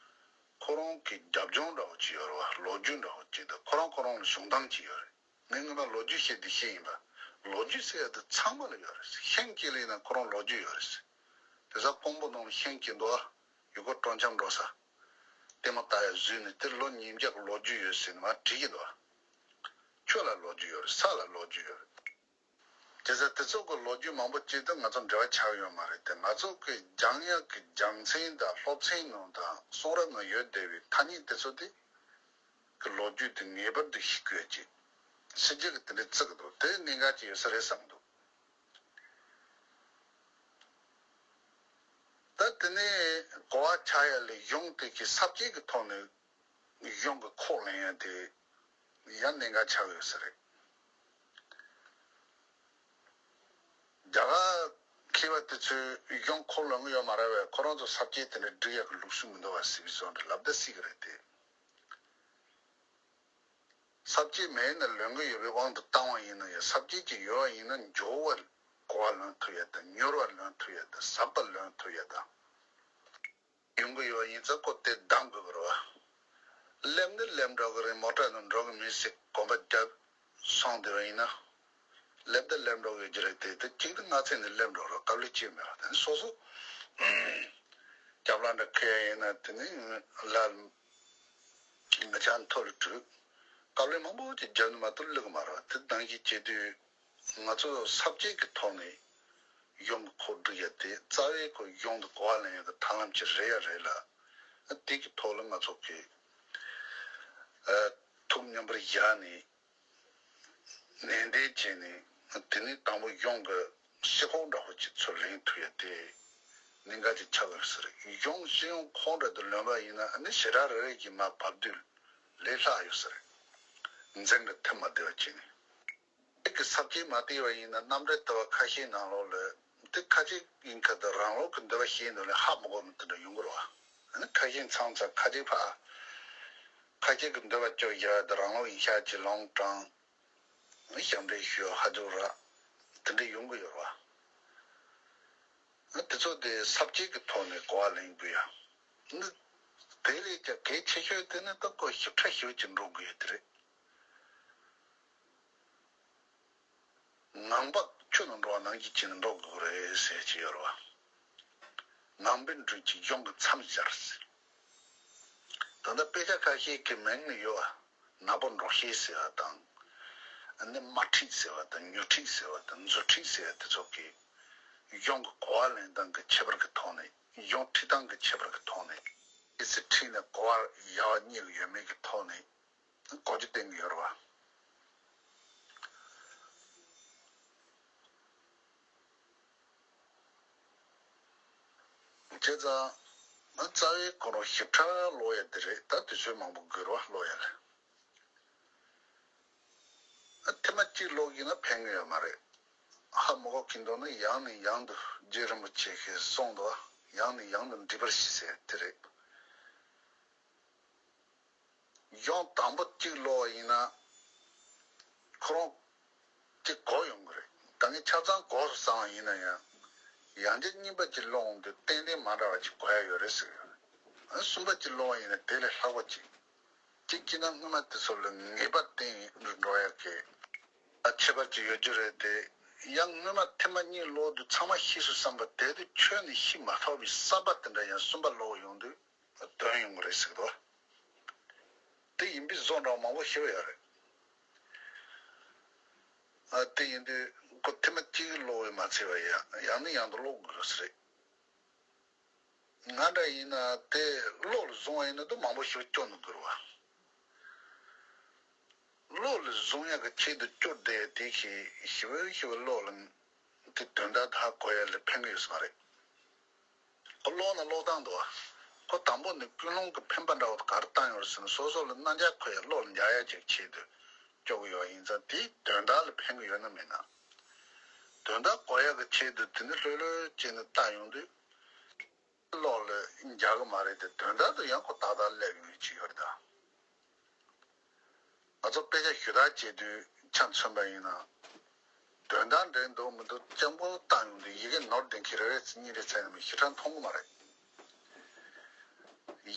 ཁོ་རང་གི་རྒྱབ་ལྗོངས་འདྲ་བོ་ཅིག་ཡོད་རེད་བ། ལོ་རྒྱུས་འདྲ་བོ་ཅིག་དང་ཁོ་རང་ཁོ་རང་ལ་བྱུང་སྟངས་ཅིག་ཡོད་རེད། ངས་སྔོན་མ་ལོ་རྒྱུས་བཤད་དུས་བཤད་ཡིན་པ། ལོ་རྒྱུས་ཟེར་ཡ་དེ་ཚང་མ་ལ་ཡོད་རེད། ཤིང་གཅིག་ལ་ཡིན་ན་ཁོ་རང་ལོ་རྒྱུས་ཡོད་རེད། དེང་སང་ཀོང་པོ་ནང་ལ་ཤིང་གཅིག་འདུག་ཨ། ཡུལ་སྐོར་སྤྲོ་འཆམ་འགྲོ་ས། ལྟད་མོ་ལྟ་ཡ་འཛུལ་ནས་དེ་ལོ་ཉིས་བརྒྱ་གི་ལོ་རྒྱུས་ཡོད་ཟེར་ནས་མར་བྲིས་ཀྱི་འདུག་ཨ། ཆུ་ལ་ལོ་རྒྱུས་ཡོད་རེད། ས་ལ་ལོ་རྒྱུས་ཡོད་རེད། དེ་ཚོ་དེ་ཚོ་གི་ལོ་རྒྱུས་མང་པོ་བྱས་དུས་ང་ཚོ་འབྲེལ་བ་ཆགས་ཡོད་མ་རེད་དེ། ང་ཚོ་གི་སྦྱང་ཡག་གི་སྦྱང་ཚན་དང་སློབ་ཚན་ནང་དང་གསུང་རབ་ནང་ཡོད་བསྡད་པའི་ཐ་སྙད་དེ་ཚོ་དེ་གི་ལོ་རྒྱུས་དེ་ངེས་པར་དུ་ཤེས་དགོས་ཀྱི། ཕྱི་རྒྱལ་གི་དེ་འདྲའི་བརྩི་གི་འདུག་དེ་གནད་འགག་ཅིག་ཡོད་ས་རེད་བསམ་གི་འདུག་ད་དེ་ནས་གོ་བ་ཆགས་ཡ་ལས་གཞུང་དེ་གི་ས་བཅད་ཀྱི་ཐོག་ནས་གཞུང་གི་ཁོག་ལེན་ཡ་དེ་ཡང་གནད་འགག་ཆགས་ཡོད་ས་རེད། རྒྱ་གར་མཁས་པ་དེ་ཚོས་གཞུང་ཁོག་ལེན་གི་ཡོད་མ་རེད་བས། ཁོ་རང་ཚོ་ས་བཅད་དེ་འདྲ་སྒྲིག་ཡག་གི་ལུགས་སྲོལ་མི་འདུག་བ་ཟེར་བའི་བཟོ་འདྲ་ལབ་ད་སྲིད་གི་རེད་དེ། ས་བཅད་མེད་ན་ལོན་གྱི་ཡོད་པའི་དབང་དུ་བཏང་བ་ཡིན་ན་ཡང་། ས་བཅད་ཅིག་ཡོད་པ་ཡིན་ན་འཇུག་པ་གོ་བ་ལོན་ཐུབ་ཡ་དང་། མྱུར་བ་ལོན་ཐུབ་ཡ་དང་། ཟབ་པ་ལོན་ཐུབ་ཡ་དང་ཡོང་གི་ཡོད་པ་ཡིན་ཙང་། ཁོ་དེ་གདམ་དགོས་ཀྱི་རེད་བ། སླེབས་ནི་སླེབས་འགྲོ་གི་རེད། མོ་ཊ་ནང་འགྲོ་གི་མིན་ཟེར་གོམ་པ་བརྒྱབ་སོང་བསྡད་པ་ཡིན་ན། སླེབས་དང་སླེབས་འགྲོ་གི་ཡོད་ཀྱི་རེད་དེ། དེ་གཅིག་ནི་སྔ་ཚེ་ནས་སླེབས་འགྲོ་རོགས། དཀའ་ལས་ཅི་མེད་རོགས། དེ་ནི་སོ་སོ་རྒྱབ་ལ་འདྲ་ཁེལ་ཡ་ཡིན་ན། དེ་ནི་ལ་མི་ཆགས་མཐོ་ལ་བྲོས། དཀའ་ལས་མང་པོ་ཅིག་བརྒྱབ་ནས་མ་གཏོགས་སླེབས་ཀྱི་མ་རེད་བ། དེ་ནང་བཞིན་བྱེད་དུས་ང་ཚོ་ས་བཅད་ཀྱི་ཐོག་ནས་གཞུང་གི་ཁོག་སྒྲིག་ཡ་དེ། རྩ་བའི་ཁོ་གཞུང་དེ་གོ་བ་ལེན་ཡ་གི་ཐབས་ལམ་ཅིག་རེད་ཡ་རེད་ལ། དེ་གི་ཐོག་ལ་ང་ཚོ་གི་ཨ་ཐུགས་མཉམ་པར་བཞག་ནས། ནན་ཏན་བྱས་ནས། དེ་ནས་དང་པོ་གཞུང་གི་སྤྱི་ཁོག་འདྲ་པོ་ཅིག་ཚུར་ལེན་ཐུབ་ཡ་དེ་གནད་འགག་ཅིག་ཆགས་ཡོད་ས་རེད། གཞུང་སྤྱི་ཡོངས་ཁོག་འདྲ་དུ་ལོན་པ་ཡིན་ན། ཨ་ནི་ཞེ་དྲག་རེ་རེ་བཞིན་མར་བབས་དུས་ལས་སླ་ཡོད་ས་རེད། འཛིང་རེ་ཐེབས་མ་བསྡད་པ་བྱས་ནས། དེ་གི་ས་བཅད་མ་བལྟས་པ་ཡིན་ན། རྣམ་འགྲེལ་ལྟ་བ་ཁ་ཤས་ནང་ལོགས་ལ། དེ་ཁ་ཅིག་ཡིན་ཁ་དུ་རང་ལོག་གི་འདོད་པ་ཤེས་འདུག་ལ། ཧ་མ་གོ་མི་དེ་འདྲ་ཡོང་གི་རེད་བ། ཨ་ནི་ཁ་ཤས་མཚམས་མཚམས་ཁ་ཅིག་ཕ། ཁ་ཅིག་གི་འདོད་པ་སྐྱོ་བཞག་དེ་རང་ལོག་ཡིན་ཤག་ཅིག་ལོང་དྲང་། ཞབས་འདྲེན་ཞུ་ཧ་ཅུ་ར། དེ་འདྲ་ཡོང་གི་ཡོད་རེད་བ། ཨ་དེ་ཚོ་དེ་ས་བཅད་ཀྱི་ཐོག་ནས་གོ་བ་ལེན་དགོས་ཡ། ཨ་དེ་ལས་ཀྱང་གལ་ཆེ་ཤོས་དེ་ནི་ད་ཁོ་ཞིབ་ཕྲ་ཞིབ་ཅིག་འགྲོ་དགོས་ཡ་དེ་རེད། ངང་པ་ཆུ་ནང་འགྲོ་བ་ནང་བཞིན་བྱས་ནས་འགྲོ་དགོས་རེད་ཟེར་གྱི་ཡོད་རེད་བ། ངང་པའི་སྦྲུལ་གྱིས་གཞུང་གི་མཚམས་སྦྱར་ཟེར། ད་ལྟ་དཔེ་ཆ་ཁ་ཤས་ཀྱི་མིང་ནི་ཡོད་བ། ནག་པོ་འབྲོག་གཞས་ཟེར་བ་དང་། ཨ་ནི་དམར་ཁྲིད་ཟེར་བ་དང་། མྱུར་ཁྲིད་ཟེར་བ་དང་། མཛོད་ཁྲིད་ཟེར་བ་དེ་ཚོ་གི་གཞུང་གི་གོ་བ་ལེན་སྟངས་ཀྱི་ཁྱད་པར་གྱི་ཐོག་ནས། གཞུང་ཁྲིད་སྟངས་ཀྱི་ཁྱད་པར་གྱི་ཐོག་ནས། ཨེ་ཙི་ཁྲིད་ནས་གོ་བ་ཡག་པ་རྙེད་ཀྱི་ཡོད་མེད་ཀྱི་ཐོག་ནས། གོ་རྒྱུ་བསྟན་གྱི་ཡོད་རེད་བ། བྱས་ཙང་། རྩ་བའི་ཁོ་རང་ཞིབ་ཕྲ་ཀློག་ཡ་དེ་རེད། ད་དུས་ཚོད་མང་པོ་འགོར་བ་ཀློག་ཡ་ལ། ཐེངས་མ་གཅིག་ཀློག་གི་ན་ཕན་གི་ཡོད་མ་རེད། ཧ་མ་གོ་གི་འདུག་ན། ཡང་ནས་ཡང་དུ་རྗེ་རིན་པོ་ཆེ་གིས་གསུངས་འདུག། ཡང་ནས་ཡང་དུ་འདྲི་བར་ཞུ་ཟེར་དེ་རེད། གཞུང་དང་པོ་གཅིག་ཀློག་པ་ཡིན་ན། ཁོ་རང་གཅིག་གོ་ཡོང་གི་རེད། ད་ངས་ཆ་ཚང་གོ་སོང་བསམ་པ་ཡིན་ན་ཡང་། ཡང་བསྐྱར་གཉིས་པ་གཅིག་ཀློག་འོང་དུས་ཏན་ཏན་མ་འདྲ་བ་ཅིག་གོ་ཡ་ཡོད་རེད་ཟེར་གི་ཡོད་རེད། ཨ་གསུམ་པ་གཅིག་ཀློག་པ་ཡིན་ན་དེ་ལས་ལྷག་པ་ཅིག། གཅིག་བྱས་ན་སྔོན་མ་དེ་ཚོ་ལ་ངེས་པ་བསྟན་ཡིན་འགྲོ་ཡ་གི། ཨ་ཁྱད་པར་ཅིག་ཡོད་རྒྱུ་རེད་དེ། ཡང་སྔོན་མ་ཐེངས་མ་གཉིས་ཀློག་དུས་ཚང་མ་ཤེས་སོང་བསམ་པ་དེ་དུས་ཁྱོན་ནས་ཤེས་མ་ཐུབ་པའི་གསར་པ་དེ་འདྲ་ཡང་གསུམ་པ་ཀློག་ཡོང་དུས། དོན་ཡོང་གི་རེད་ཟེར་གི་འདུག། དེ་ཡིན་པའི་བཟོ་འདྲ་མང་པོ་ཞིག་ཡོད་རེད། ཨ་དེ་ཡིན་དུས་ཁོ་ཐེངས་མ་གཅིག་ཀློག་པས་མ་ཚད་པ་ཡང་ཡང་ནས་ཡང་དུ་ཀློག་དགོས་རེད། ང་འདྲ་ཡིན་ན་དེ་བློ་ལ་བཟུང་བ་ཡིན་ན་དུ་མང་པོ་ཞིག་སྐྱོར་ནས་དགོས་རེད་བ། བློ་ལ་བཟུང་ཡག་གི་ཆེད་དུ་སྐྱོར་བསྡད་དེ་ཞིབ་ཞིབ་བློ་ལ་དེ་དོན་དག་ཧ་གོ་ཡ་ལ་ཕན་གི་ཡོད་ས་མ་རེད། ཁོ་ཀློག་ན་ཀློག་སྟངས་འདུག་བ། ཁོ་དང་པོ་ནས་ཀུན་སློང་གི་འཕེན་པ་འདྲ་བོ་ག་རེ་བཏང་ཡོད་རེད་ཟེར་ན། སོ་སོ་ལ་རྣ་རྒྱ་འཁོར་ཡ་བློ་ལ་འཇགས་ཡ་ཅིག་ཆེད་དུ་སྐྱོར་གི་ཡོད་ཡིན་ཙང་། དེའི་དོན་དག་ལ་ཕན་གི་ཡོད་ན་མེད་ན། དོན་དག་གོ་ཡ་གི་ཆེད་དུ་དེ་ནི་ལྷོད་ལྷོད་བྱས་ནས་བལྟ་ཡོང་དུས། བློ་ལ་འཇགས་གི་མ་རེད་དེ། དོན་དག་ཏུ་ཡང་ཁོ་ཏག་ཏག་སླེབས་ཡོང་གི་ཅིག་ཡོད་རེད་ད། ང་ཚོ་དཔེ་ཆ་ཞུ་དག་བྱེད་དུས་ཆ་མཚོན་པ་ཡིན་ན། དོན་དག་འགྲིག་འདུག་མི་འདུག་སྤྱང་པོ་བཏང་ཡོང་དུས། ཡི་གེ་ནོར་ལྡན་གྱི་རེ་རེ་གཉིས་རེ་ཚད་ནས་ཞེ་དྲག་མཐོང་གི་མ་རེད།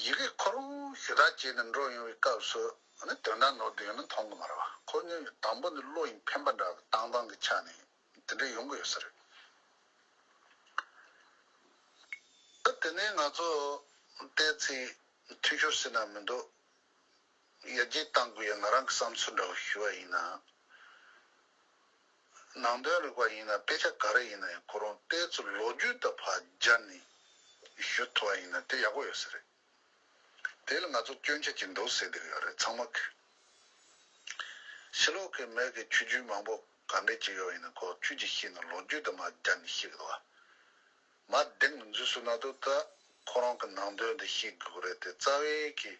ཡི་གེ་ཁོ་རང་ཞུ་དག་བྱས་ནས་འགྲོ་ཡོང་བའི་སྐབས་སུ་ནི་དོན་དག་ནོར་བསྡད་ཡོད་ན་མཐོང་གི་མ་རེད་བ། ཁོ་ནི་དང་པོ་ནི་བློ་ཡི་འཕེན་པ་འདྲ་བཏང་སྟངས་ཀྱི་ཆ་ནས་དེ་འདྲ་ཡོང་གི་ཡོད་ས་རེད། ད་དེ་ནས་ང་ཚོ་བལྟས་ཚེ་འཐུས་ཤོར་ཟེར་ན་མི་འདུག། ཡར་རྒྱས་གཏང་དགོས་ཡ་ང་རང་གི་བསམ་ཚུལ་འདྲ་བོ་ཞུ་བ་ཡིན་ན། ནང་དོན་རིག་པ་ཡིན་ན། དཔེ་ཆ་ག་རེ་ཡིན་ན་ཡང་ཁོ་རང་ཏོག་ཙམ་ལོ་རྒྱུས་དང་ཕར་སྦྱར་ནས་ཞུ་ཐུབ་པ་ཡིན་ན་དེ་ཡག་པོ་ཡོད་ས་རེད། དེ་ལ་ང་ཚོ་སྐྱོན་ཆ་ཅིག་འདུག་ཟེར་བསྡད་ཀྱི་ཡོད་རེད་ཚང་མ་གིས། ཕྱི་ལོགས་ཀྱི་མི་གི་ཆོས་བརྒྱུད་མང་པོ་ག་འདྲ་ཅིག་ཡོད་ཡིན་ན་ཁོ་ཆོས་ཀྱི་ཤེས་ན་ལོ་རྒྱུས་དང་མར་སྦྱར་ནས་ཤེས་ཀྱི་འདུག་བ། མར་གདེང་ལ་འཛུལ་སོང་ན་དུ་ད་ཁོ་རང་གི་ནང་དོན་དེ་ཤེས་དགོས་ཀྱི་རེད་དེ། རྩ་བའི་གི་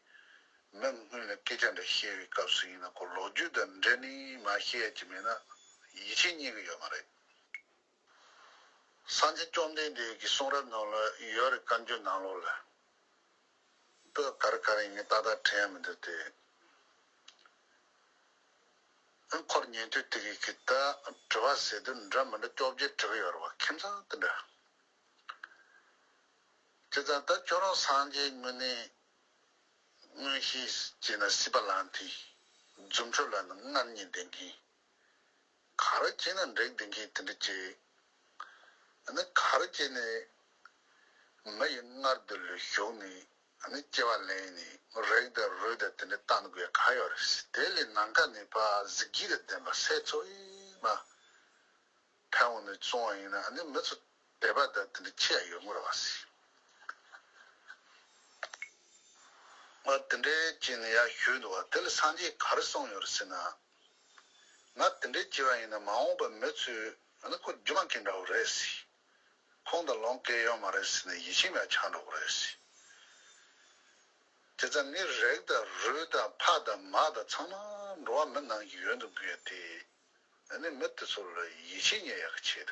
མི་སྔོན་ལ་སྐད་ཆ་འདྲ་བཤད་པའི་སྐབས་སུ་ཡིན་ན་ཁོ་ལོ་རྒྱུས་དང་འབྲེལ་ནས་མར་བཤད་ཡ་ཅིག་མེད་ན་ཡིད་ཆེས་རྙེད་ཀྱི་ཡོད་མ་རེད། སངས་རྒྱས་བཅོམ་ལྡན་འདས་ཀྱི་གསུང་རབ་ནང་ལ་ཡོད་རེད། བཀའ་འགྱུར་ནང་ལོགས་ལ། དཔེ་ག་རེ་ག་རེ་ངས་ཏག་ཏག་དྲན་ཡ་མི་འདུག་སྟེ། འཁོར་ཉན་ཐོས་དེ་གི་གི་ད་དྲི་བ་ཟེར་དུས་འདྲ་མི་འདྲ་བཅོ་བརྒྱད་དྲི་གི་ཡོད་རེད་བ། ཁྱིམ་ཚང་དེ་འདྲ། བྱས་ཙང་ད་ཁྱོད་རང་སངས་རྒྱས་དངོས་གནས་མངོན་ཤེས་བྱས་ན་སྲིད་པ་ལངས་ཏེ་རྫུ་འཕྲུལ་ལ་ནི་མངལ་གཉིས་ལྡན་མཁན། ག་རེ་བྱས་ན་འགྲིག་ལྡན་མཁན་དེ་འདྲ་བྱས། ཨ་ནི་ག་རེ་བྱས་ནས་མི་ཡི་མངལ་དུ་ལུས་ཞུགས་ནས། ཨ་ནི་སྐྱེ་བ་ལེན་ནས་རེག་དང་རུལ་དང་དེ་འདྲ་བཏང་དགོས་ག་ཡོད་རེད། དེ་ལས་ནམ་མཁའ་ནས་ཕར་གཟི་བརྗིད་དང་ལྡན་པ་སྲས་ཚོགས་ཡིན་མ། ཕན་འོང་ནས་བཙོང་བ་ཡིན་ན་ཨ་ནི་མི་ཚོ་དད་པ་དང་དེ་འདྲ་ཆེ་ཡ་ཡོད་མ་རེད་བ་ཟེར། ང་དེ་འདྲའི་བྱས་ནས་ཡར་ཞུས་འདུག་བ། དེ་ལ་སངས་རྒྱས་ག་རེ་གསུངས་ཡོད་རེད་ཟེར་ན། ང་དེ་འདྲའི་བྱས་པ་ཡིན་ན་མ་འོངས་པ་མི་ཚོས་ཨ་ནི་ཁོ་སྒྱུ་མ་མཁན་འདྲ་བོ་རེད་ཟེར། ཁོང་དང་ལོང་སྐལ་ཡོད་མ་རེད་ཟེར་ནས་ཡིད་ཆེས་མེད་ཆགས་འགྲོ་གི་རེད་ཟེར། དེ་ཙང་ངས་རེག་དང་རུལ་དང་ཕ་དང་མ་དང་ཚང་མ་འགྲོ་བ་མི་ནང་བཞིན་ཡོད་འདུག་དགོས་ཏེ། ཨ་ནི་མི་དེ་ཚོ་ལ་ཡིད་ཆེས་རྙེད་ཡག་གི་ཆེད་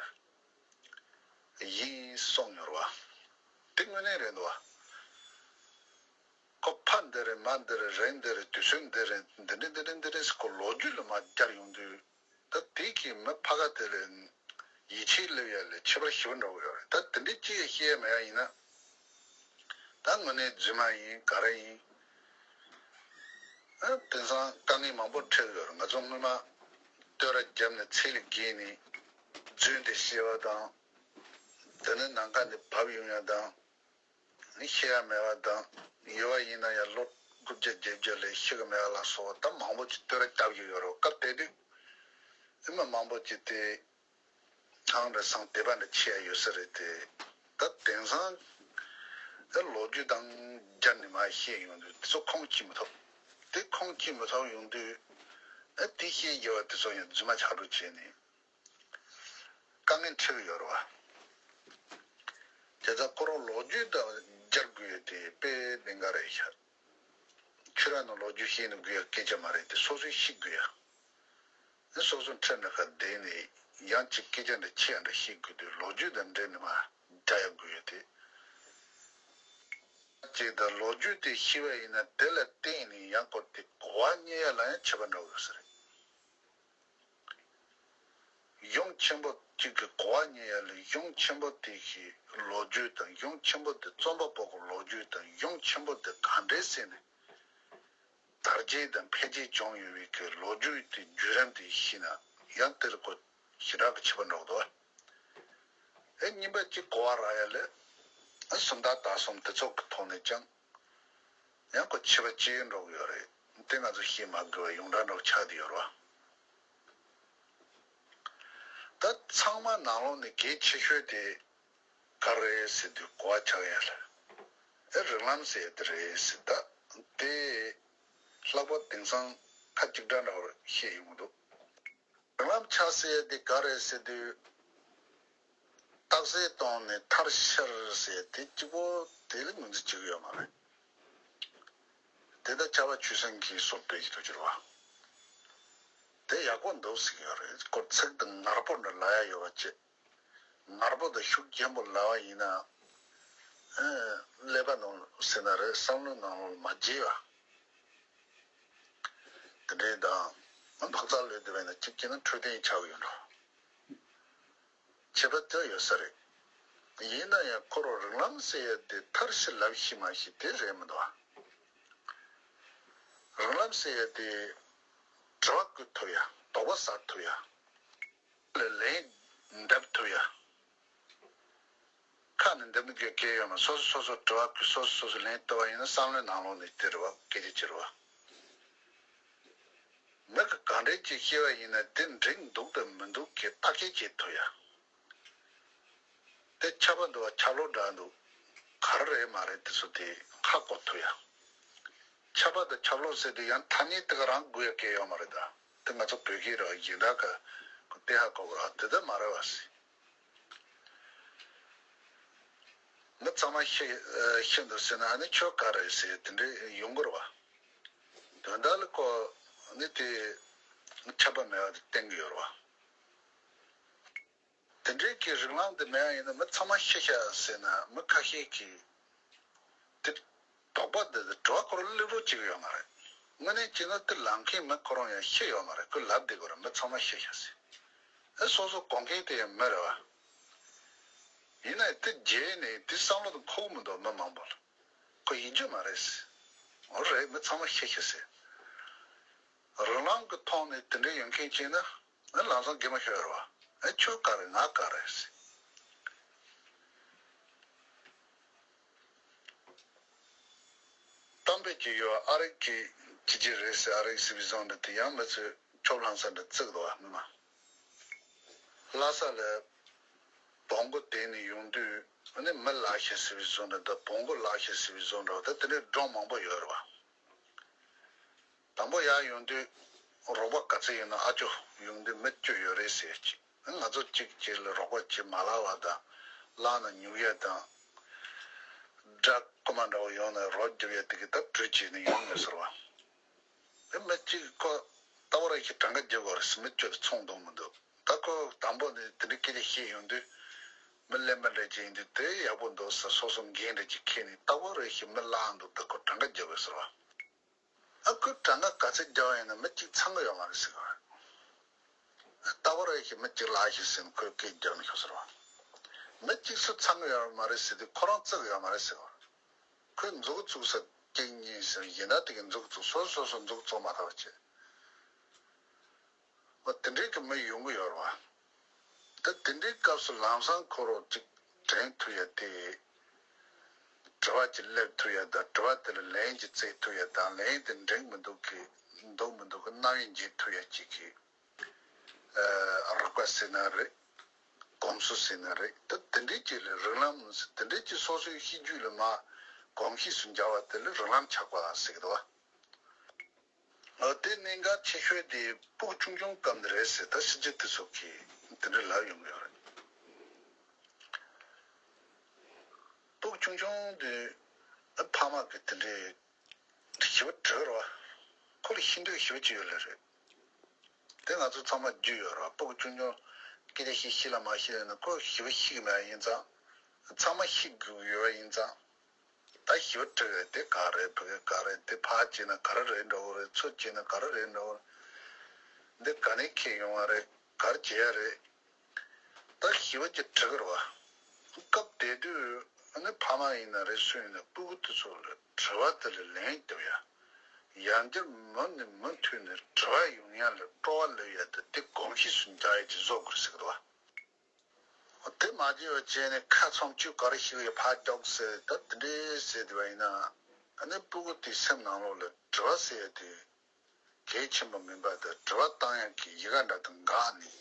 དུ་ཡིན་གསུངས་ཡོད་རེད་བ། དེ་དངོས་གནས་རེད་འདུག་བ། ཁོ་ཕ་འདི་རེད། མ་འདི་རེད། རེག་འདི་རེད། དུས་ཚོད་འདི་རེད། འདི་འདྲ་འདི་འདྲ་འདི་འདྲ་ཟེར་ཁོ་ལོ་རྒྱུས་ལ་མར་སྦྱར་ཡོང་དུས། ད་དེ་གིས་མི་ཕ་ག་དེ་ལ་ཡིད་ཆེས་སླེབས་ཡ་ལས་ཁྱད་པར་ཞེ་པོ་འགྲོ་གི་ཡོད་རེད། ད་དེ་འདྲའི་ཅི་ཡང་བཤད་ཡ་མེད་ཡ་ཡིན་ན། ད་དངོས་གནས་རྫུན་མ་ཡིན་ག་རེ་ཡིན། ཨ། དེང་སང་དཀའ་ངལ་མང་པོ་འཕྲད་ཀྱི་ཡོད་རེད། ང་ཚོ་སྔོན་མ་བསྟོད་ར་བརྒྱབ་ནས་ཚད་ལས་བརྒལ་ནས་རྫུན་དེ་བཤད་པ་དང་། དེ་ནས་ནམ་མཁའ་ནས་བབས་ཡོང་ཡ་དང་། ནི་ཤེས་ཡ་མེད་པ་དང་། ཡོད་པ་ཡིན་ན་ཡང་ལོ་དགུ་བརྒྱ་བརྒྱད་བརྒྱ་ལས་ཤི་གི་མེད་པ་ལ་སོགས་པ་ད་མང་པོ་ཅིག་བསྟོད་ར་བརྒྱབ་ཀྱི་ཡོད་རེད། སྐབས་དེ་དུས་ཨེ་མ་མང་པོ་ཅིག་དེ་ཨང་རེ་སང་དད་པ་འདྲ་ཆེ་ཡ་ཡོད་ས་རེད་དེ། ད་དེང་སང་ཨེ་ལོ་རྒྱུས་དང་སྦྱར་ནས་མར་བཤད་ཡོང་དུས་དེ་ཚོ་ཁུངས་ཅིག་མི་ཐོབ། དེ་ཁུངས་ཅིག་མི་ཐོབ་ཡོང་དུས་ཨེ་དེ་བཤད་དགོས་པ་དེ་ཚོ་ཡང་རྫུན་མ་ཆགས་འགྲོ་བྱས་ནས། དཀའ་ངལ་འཕྲད་ཀྱི་ཡོད་རེད་བ། དེ་ལྟར་ཁོ་རང་ལོ་རྒྱུས་དང་སྦྱར་དགོས་ཡོད་དེ་དཔེ་གནད་འགག་རེད་ཤག་ཁྱོད་རང་ནང་ལོ་རྒྱུས་ཤེས་ནས་དགོས་ཡ་སྐད་ཆ་མ་རེད་དེ། སོ་སོས་ཤེས་དགོས་ཡ། ནི་སོ་སོ་འཕྲད་ནས་ཁ་བསྡད་ནས་ཡང་ཅིག་སྐད་ཆ་འདྲ་ཆེ་ཡ་འདྲ་ཤེས་དགོས་དུས་ལོ་རྒྱུས་དང་འབྲེལ་ནས་མར་སྦྱར་ཡ་དགོས་ཡོད་དེ། ཅིག་དང་ལོ་རྒྱུས་དེ་ཤེས་པ་ཡིན་ན་དེ་ལ་བརྟེན་ནས་ཡང་ཁོ་དེ་གོ་བ་རྙེད་ཡ་ལ་ཡང་ཁྱད་པར་འདྲ་བོ་ཡོད་ས་རེད། གཞུང་ཆེན་པོ་གཅིག་གི་གོ་བ་རྙེད་ཡ་ལས་གཞུང་ཆེན་པོ་དེ་གི་ལོ་རྒྱུས་དང་། གཞུང་ཆེན་པོ་དེ་རྩོམ་པ་པོ་གི་ལོ་རྒྱུས་དང་། གཞུང་ཆེན་པོ་དེ་ག་འདྲས་བྱས་ནས་དར་རྒྱས་དང་འཕེལ་རྒྱས་བྱུང་ཡོད་པའི་གི་ལོ་རྒྱུས་དེ་བརྒྱུད་རིམ་དེ་ཤེས་ན་ཡང་དེ་ལ་ཁོ་ཞེ་དྲག་གི་ཁྱད་པར་འགྲོ་གི་འདུག་བ། ཨེ་གཉིས་པ་གཅིག་གོ་བ་རག་ཡ་ལས་ཨེ་སུམ་རྟགས་དག་གསུམ་དེ་ཚོ་གི་ཐོག་ནས་ཀྱང་ཡང་ཁོ་ཁྱད་པར་ཕྱེ་འགྲོ་གི་ཡོད་རེད། དེ་ང་ཚོ་ཤེས་མ་དགོས་པ་ཡོངས་གྲགས་འདྲ་བོ་ཆགས་བསྡད་ཡོད་རེད་བ། ད་ཚང་མ་ནང་ལོགས་ནས་གལ་ཆེ་ཤོས་དེ་ག་རེ་རེད་ཟེར་དུས་གོ་བ་ཆགས་ཡ་ལ་ཨེ་རིགས་ལམ་ཟེར་ཡ་དེ་རེད་ཟེར། ད་དེ་ལྷག་པར་དེང་སང་ཁ་གཅིག་གྲགས་འདྲ་བོ་བཤད་ཡོང་གི་འདུག་རིགས་ལམ་ཆགས་ཟེར་ཡ་དེ་ག་རེ་རེད་ཟེར་དུས། རྟགས་གསལ་བཏང་ནས་མཐར་ཕྱིན་ཟེར་དེ་གཅིག་པོ་དེ་ལ་ངོས་འཛིན་བྱེད་ཀྱི་ཡོད་མ་རེད། དེ་ལྟར་ཁྱབ་པ་ཆོས་སེང་གིས་སོར་སྤེལ་གྱི་ཐུགས་ཀྱི་རེད་བ། དེ་ཡག་པོ་འདུག་ཟེར་གྱི་ཡོད་རེད། ཁོ་ཚིག་དང་ངར་པོ་འདྲ་ལབ་ཡ་ཡོད་པ་བྱས། ངར་པོ་དང་ཤུགས་རྐྱེན་པོ་ལབ་པ་ཡིན་ན། ཨེ། ཀླད་པ་ནང་ཟེར་ན་རེད། བསམ་བློའི་ནང་ལ་མ་འཇལ་བ། དེ་འདྲའི་དང་། བག་ཚ་ལོས་བསྡད་པ་ཡིན་ན་གཅིག་བྱས་ན་འཕྲོད་བསྟེན་ཆགས་ཀྱི་ཡོད་འགྲོ། ཁྱད་པར་དེ་ཡོད་ས་རེད། ཡིན་ན་ཡང་ཁོ་རང་རིགས་ལམ་ཟེར་ཡ་དེ་མཐར་ཕྱིན་ལབ་ཤེས་མ་ཤེས་དེ་རེད་མི་འདུག་ཨ། རིགས་ལམ་ཟེར་ཡ་དེ་དྲི་བ་བཀོད་ཐུབ་ཡ། དོགས་པ་ཟ་ཐུབ་ཡ། ལན་འདེབས་ཐུབ་ཡ། ཁ་ནས་འདེབས་ནི་གལ་གལ་ཡོད་མ། སོ་སོ་སོ་སོ་དྲི་བ་བཀོད། སོ་སོ་སོ་སོ་ལན་བཏབ་པ་ཡིན་ན་བསམ་བློའི་ནང་ལོགས་ནས་དེ་རེད་བ། སྐད་ཆ་ཅི་རེད་བ། མི་གི་ག་འདྲས་ཅིག་བཤད་པ་ཡིན་ན་དེ་འགྲིག་འདུག་དང་མི་འདུག་གི་བརྟག་དཔྱད་བྱེད་ཐུབ་ཡ། དེ་ཁྱབ་པ་འདུག་བ། ཁྱབ་ལོག་འདྲ་འདུག་ག་རེ་རེད་མ་རེད་དེ་ཚོ་དེ་ཧ་གོ་ཐུབ་ཡ། ཁྱབ་པ་དང་ཁྱབ་ལོག་ཟེར་དུས་ཡང་ཐ་སྙད་དེ་ག་རང་དགོས་ཡ་གལ་ཡོད་མ་རེད་ད། དེ་ང་ཚོ་བོད་སྐད་རེད་བ། གཞན་དག་ག་དེ་ཧ་གོ་གི་རེད་བ། དེ་ལྟ་མ་རེད་བ་ཟེར། མི་ཚང་མ་ཤི་ཨ་ཤི་འདུག་ཟེར་ན་ཨ་ནི་ཁྱོད་ག་རེ་ཟེར་དེ་འདྲས་ཡོང་གི་རེད་བ། དོན་དག་ལ་ཁོ་ནི་དེ་ཁྱབ་པ་མེད་པ་དེ་བསྟན་གི་ཡོད་རེད་བ། དེ་འདྲའི་གི་རིགས་ལམ་དེ་མེད་པ་ཡིན་ན་མི་ཚང་མ་ཤི་ཤག་ཟེར་ན་མི་ཁ་ཤས་ཀྱིས་དེ་དོགས་པ་འདི་དྲི་བ་ཁོ་རང་སླེབས་རོགས་བྱེད་ཀྱི་ཡོད་མ་རེད། དངོས་གནས་བྱས་ན་དེ་ལབ་མཁན་མི་ཁོ་རང་ཡང་ཤི་ཡོད་མ་རེད། ཁོས་ལབ་བསྡད་དགོས་རེད། མི་ཚང་མ་ཤི་ཤག་ཟེར། ཨེ་སོ་སོ་གོ་མཁན་དེ་ཡང་མི་རེད་བ། ཡིན་ནའི་དེ་བརྗེད་ནས་དེ་བསམ་བློ་དེ་འཁོར་མི་འདུག་མི་མང་པོ་ལ། ཁོ་ཡིན་རྒྱུ་མ་རེད་ཟེར། འོ་རེད། མི་ཚང་མ་ཤི་ཤི་ཟེར། རང་རང་གི་ཐོག་ནས་དེ་འདྲ་ཡོད་མཁན་བྱས་ན། ཨེ་ལམ་སང་གད་མོ་ཤོར་བ། ཨེ་ཁྱོད་ག་རེ་ང་ག་རེ་ཟེར། གཏམ་དཔེ་ཅིག་ཡོད། ཨ་རིག་གིས་ཅི་ཅི་རེད་ཟེར། ཨ་རིག་ཟེར་བའི་བཟོ་འདྲ་དེ་ཡང་མི་ཚོས་ཆོབ་ལྷང་ས་འདྲ་བརྩི་གི་འདུག་བ། སྔོན་མ་ལྷ་ས་ལ་བོང་གུ་དེད་ནས་ཡོང་དུས་ཨ་ནི་མི་བརླགས་ཤག་ཟེར་བའི་བཟོ་འདྲ་དང་། བོང་གུ་བརླགས་ཤག་ཟེར་བའི་བཟོ་འདྲ་བ་དང་། དེ་འདྲའི་སྒྲུང་མང་པོ་ཡོད་རེད་བ། དང་པོ་ཡར་ཡོང་དུས་རོགས་པ་ག་ཚོད་ཡོད་ན། ཨ་ཅོ་ཡོང་དུས་མི་བཅུ་ཡོད་རེད་ཟེར་གྱི། ང་ཚོ་གཅིག་གཅིག་ལ་རོགས་པ་བྱེད་མ་ལབ་པ་དང་། ལབ་ན་ཉོབ་ཡ་དང་། དགྲ་རྐུ་མ་འདྲ་བོ་ཡོང་ན་རོགས་རྒྱབ་ཡ་དེ་གི་ད་གྲོས་བྱས་ནས་ཡོང་ངེས་ཟེར་བ། དེ་མི་གཅིག་ཁོ་ལྟ་བུ་ར་ཞིག་གྲངས་ཀ་རྒྱག་དགོས་རེད་ཟེར། མི་བཅུ་དེ་ཚོང་གཏོང་མི་འདུག་ད་ཁོ་དང་པོ་ནས་དེ་འདྲའི་སྐད་ཆ་བཤད་ཡོང་དུས་མི་གླེན་པ་འདྲ་ཅིག་ཡིན་དུས་དེ་ཡག་པོ་འདུག་ཟེར། སོ་སོ་འགན་འདྲ་ཅིག་འཁྱེར་ནས། ལྟ་བུ་ར་ཞིག་མི་བརླག་འདུག་ད་ཁོ་གྲངས་ཀ་རྒྱག་དགོས་ཟེར་བ། ཨ་ཁོས་གྲངས་ཀ་ག་ཚོད་རྒྱག་པ་ཡིན་ན་མི་གཅིག་ཚང་གི་ཡོད་མ་རེད་ཟེར་གི་རེད། ལྟ་བུ་ར་ཞིག་མི་གཅིག་བརླགས་ཤག་ཟེར་ནས་ཁོས་སྐད་རྒྱག་ནས་ཤོག་ཟེར་བ། མི་གཅིག་སུ་ཚང་གི་ཡོད་མ་རེད་ཟེར་དུས་ཁོ་རང་བརྩི་གི་ཡོད་མ་རེད་ཟེར་གི་རེད། ཁོས་མཛུབ་གུ་བཙུགས་ས་གཅིག་གཉིས་ཟེར་ཡིན་ན་དེ་གི་མཛུབ་གུ་བཙུགས། སོ་སོ་སོ་མཛུབ་གུ་བཙུགས་མ་ཐག་བྱས། འོ་དེ་འདྲའི་གི་མི་ཡོང་གི་ཡོད་རེད་བ། ད་དེ་འདྲའི་སྐབས་སུ་ལམ་སང་ཁོ་རང་གཅིག་དྲན་ཐུབ་ཡ་དེ། དྲི་བ་ཅིག་སླེབས་ཐུབ་ཡ་དང་། དྲི་བ་དེ་ལ་ལན་ཅིག་བཙལ་ཐུབ་ཡ་དང་། ལན་དེ་འགྲིག་མི་འདུག་གི་འདུག་མི་འདུག་གི་རྣམ་དབྱེ་འབྱེད་ཐུབ་ཡ་ཅིག་གི་ཨ་རིག་པ་ཟེར་ན་རེད། གོམས་སྲོལ་ཟེར་ན་རེད། ད་དེ་འདྲའི་ཅིག་ལ་རིགས་ལམ། དེ་འདྲའི་ཅིག་སོ་སོའི་གཤིས་རྒྱུད་ལ་མར་གོམས་གཤིས་སུ་འཇགས་པ་དེ་ལ་རིགས་ལམ་ཆགས་པ་ཟེར་གི་འདུག་བ། ཨ་དེ་གནད་འགག་ཆེ་ཤོས་དེ་སྤུ་གུ་ཆུང་ཆུང་སྐབས་ནས་རེད་ཟེར། ད་ཕྱི་རྒྱལ་དེ་ཚོ་གིས་དེ་འདྲ་ལབ་ཡོང་གི་ཡོད་རེད། སྤུ་གུ་ཆུང་ཆུང་དེ་ཨ་ཕ་མ་གིས་དེ་འདྲའི་ཞི་བ་བྲིས་རོགས། ཁོ་ལ་ཤེས་འདོད་ཞི་བ་ཅིག་ཡོད་ལེ་རེད། དེ་ང་ཚོ་ཚང་མ་རྒྱུས་ཡོད་རོགས། སྤུ་གུ་ཆུང་ཆུང་སྐད་ཆ་ཤེས་ཤེས་ལ་མ་ཤེས་ན། ཁོ་ཞི་བ་ཤེས་གི་མེད་ཡིན་ཙང་། ཚང་མ་ཤེས་དགོས་ཡོད་ཡིན་ཙང་། ད་ཞི་བ་བྲིས་རེད། དེ་ག་རེད། ཕ་གི་ག་རེད། དེ་ཕར་བྱས་ན་ག་རེ་རེད་འགྲོ་གི་རེད། ཚུར་བྱས་ན་ག་རེ་རེད་འགྲོ་གི་རེད། འདི་ག་ནས་ཁྱེར་ཡོང་བ་རེད། ག་རེ་བྱེད་ཡ་རེད། ད་ཞི་བ་ཅིག་བྲིས་གི་རེད་བ། སྐབས་དེ་དུས་ཨ་ནི་ཕ་མ་ཡིན་ན་རེད། སུ་ཡིན་ན་སྤུ་གུ་དེ་ཚོ་ལ་དྲི་བ་དེ་ལ་ལན་རྒྱབ་ཡ། ཡང་བསྐྱར་མུ་ནས་མུ་མཐུད་ནས་དྲི་བ་ཡོང་ཡ་ལ་སྤྲོ་བ་སླེབས་ཡ་དེ། དེ་གོམས་གཤིས་སུ་འཇགས་ཡ་ཅིག་བཟོ་དགོས་ཟེར་གི་འདུག་བ། དེ་མ་བྱས་པ་བྱས་ནས་ཁ་ཚོམ་ཆུ་ག་རེ་ཞིག་ཡོད་ཕར་རྒྱོབ་ཟེར། ད་དེ་འདྲས་ཟེར་བསྡད་པ་ཡིན་ན། ཨ་ནི་སྤུ་གུ་དེའི་སེམས་ནང་ལོགས་ལ་དྲི་བ་ཟེར་ཡ་དེ་གལ་ཆེན་པོ་མིན་པ་དང་། དྲི་བ་བཏང་ཡག་གི་ཡི་ག་འདྲ་དང་འགག་ནས་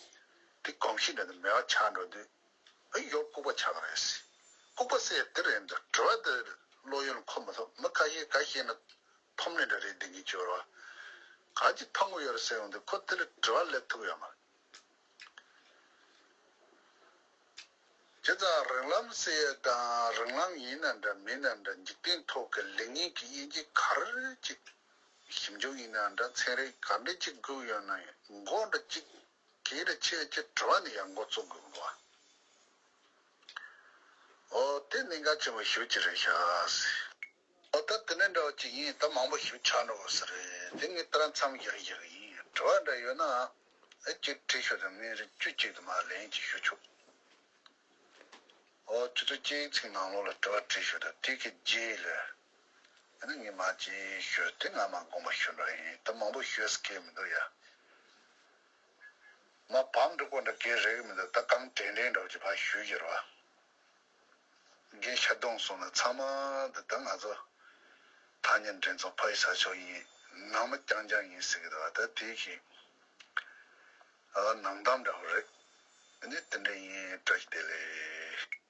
དེ་གོམས་གཤིས་འདྲ་དེ་མེད་པ་ཆགས་འགྲོ་དུས། ཨ་ཡོ་ལྐུགས་པ་ཆགས་ཀྱི་རེད་ཟེར། ལྐུགས་པ་ཟེར་ཡ་དེ་རེད། འདི་དྲི་བ་དེ་བློ་ཡུལ་འཁོར་མི་ཐུབ། མི་ཁ་ཤས་ག་བཤད་ན་ཐོམ་ནས་འདྲ་རེད། འདི་གི་སྦྱོར་བ་ག་ཅིག་ཐོམ་གི་ཡོད་རེད་ཟེར་ཡོང་དུས། ཁོ་དེ་ལ་དྲི་བ་སླེབས་ཐུབ་ཡོད་མ་རེད། བྱས་ཙང་རིགས་ལམ་ཟེར་ཡ་དང་། རིགས་ལམ་ཡིན་ན་འདྲ་མིན་ན་འདྲ། འཇིག་རྟེན་ཐོག་གི་ལེགས་ཉེས་ཀྱི་དབྱེ་འབྱེད་ག་རེ་ཅིག་ཞིབ་འཇུག་ཡིན་ན་འདྲ། ཚན་རིག་ག་འདྲ་ཅིག་དགོས་ཡོད་ན་ཡང་། མགོ་འདྲ་ཅིག་གལ་ཆེ་ཆེ་དྲི་བ་ནས་ཡར་འགོ་བཙུགས་དགོས་འདུག་བ། འོ་དེ་གནད་འགག་ཆེན་པོ་ཞེ་པོ་ཅིག་རེད་ཤག་ཟེར། འོ་ད་དེ་འདྲ་འདྲ་བོ་ཅིག་ཡིན། ད་མང་པོ་ཞིག་ཆགས་འགྲོ་གི་ས་རེད། དེ་ངས་ད་རང་མཚམས་བཞག་བཞག་ཡིན། དྲི་བ་འདྲ་ཡོད་ན་ཨེ་ཅིག་དྲིས་ཤོག་དང་། ངས་རེ་དཀྱུས་གཅིག་ཏུ་མར་ལན་ཅིག་ཞུ་ཆོག་འོ་ཆུ་ཚོད་གཅིག་ཚེག་ནང་ལོགས་ལ་དྲི་བ་དྲིས་ཤོག་དང་། དེ་གི་རྗེས་ལ་ཨ་ནི་ངས་མར་ཅིག་ཞུ། དེ་ང་མར་དགོངས་པ་ཞུ་འགྲོ་ཡིན། ད་མང་པོ་ཞུ་ས་གང་ཡང་མི་འདུག་ཡ། མ་བམ་འགྲིག་པོ་འདྲ་གང་ཡང་རེག་གི་མི་འདུག་ད་གང་དྲན་དྲན་འདྲ་བོ་ཅིག་ཕར་ཞུས་ཀྱི་རེད་བ། རྒན་ཤར་གདོང་སོང་ན་ཚང་མ་འདི་ད་ང་ཚོ་ཐག་ཉེ་འདྲ་ཚོ་ཕ་ཡི་ས་ཕྱོགས་ཡིན། ནང་མི་རྐྱང་རྐྱང་ཡིན་ཟེར་གི་འདུག་ད་དེ་གི་ཨ་ནང་གཏམ་འདྲ་བོ་རེད། ཨ་ནི་དེ་འདྲ་ཡིན། བཀྲ་ཤིས་བདེ་ལེགས།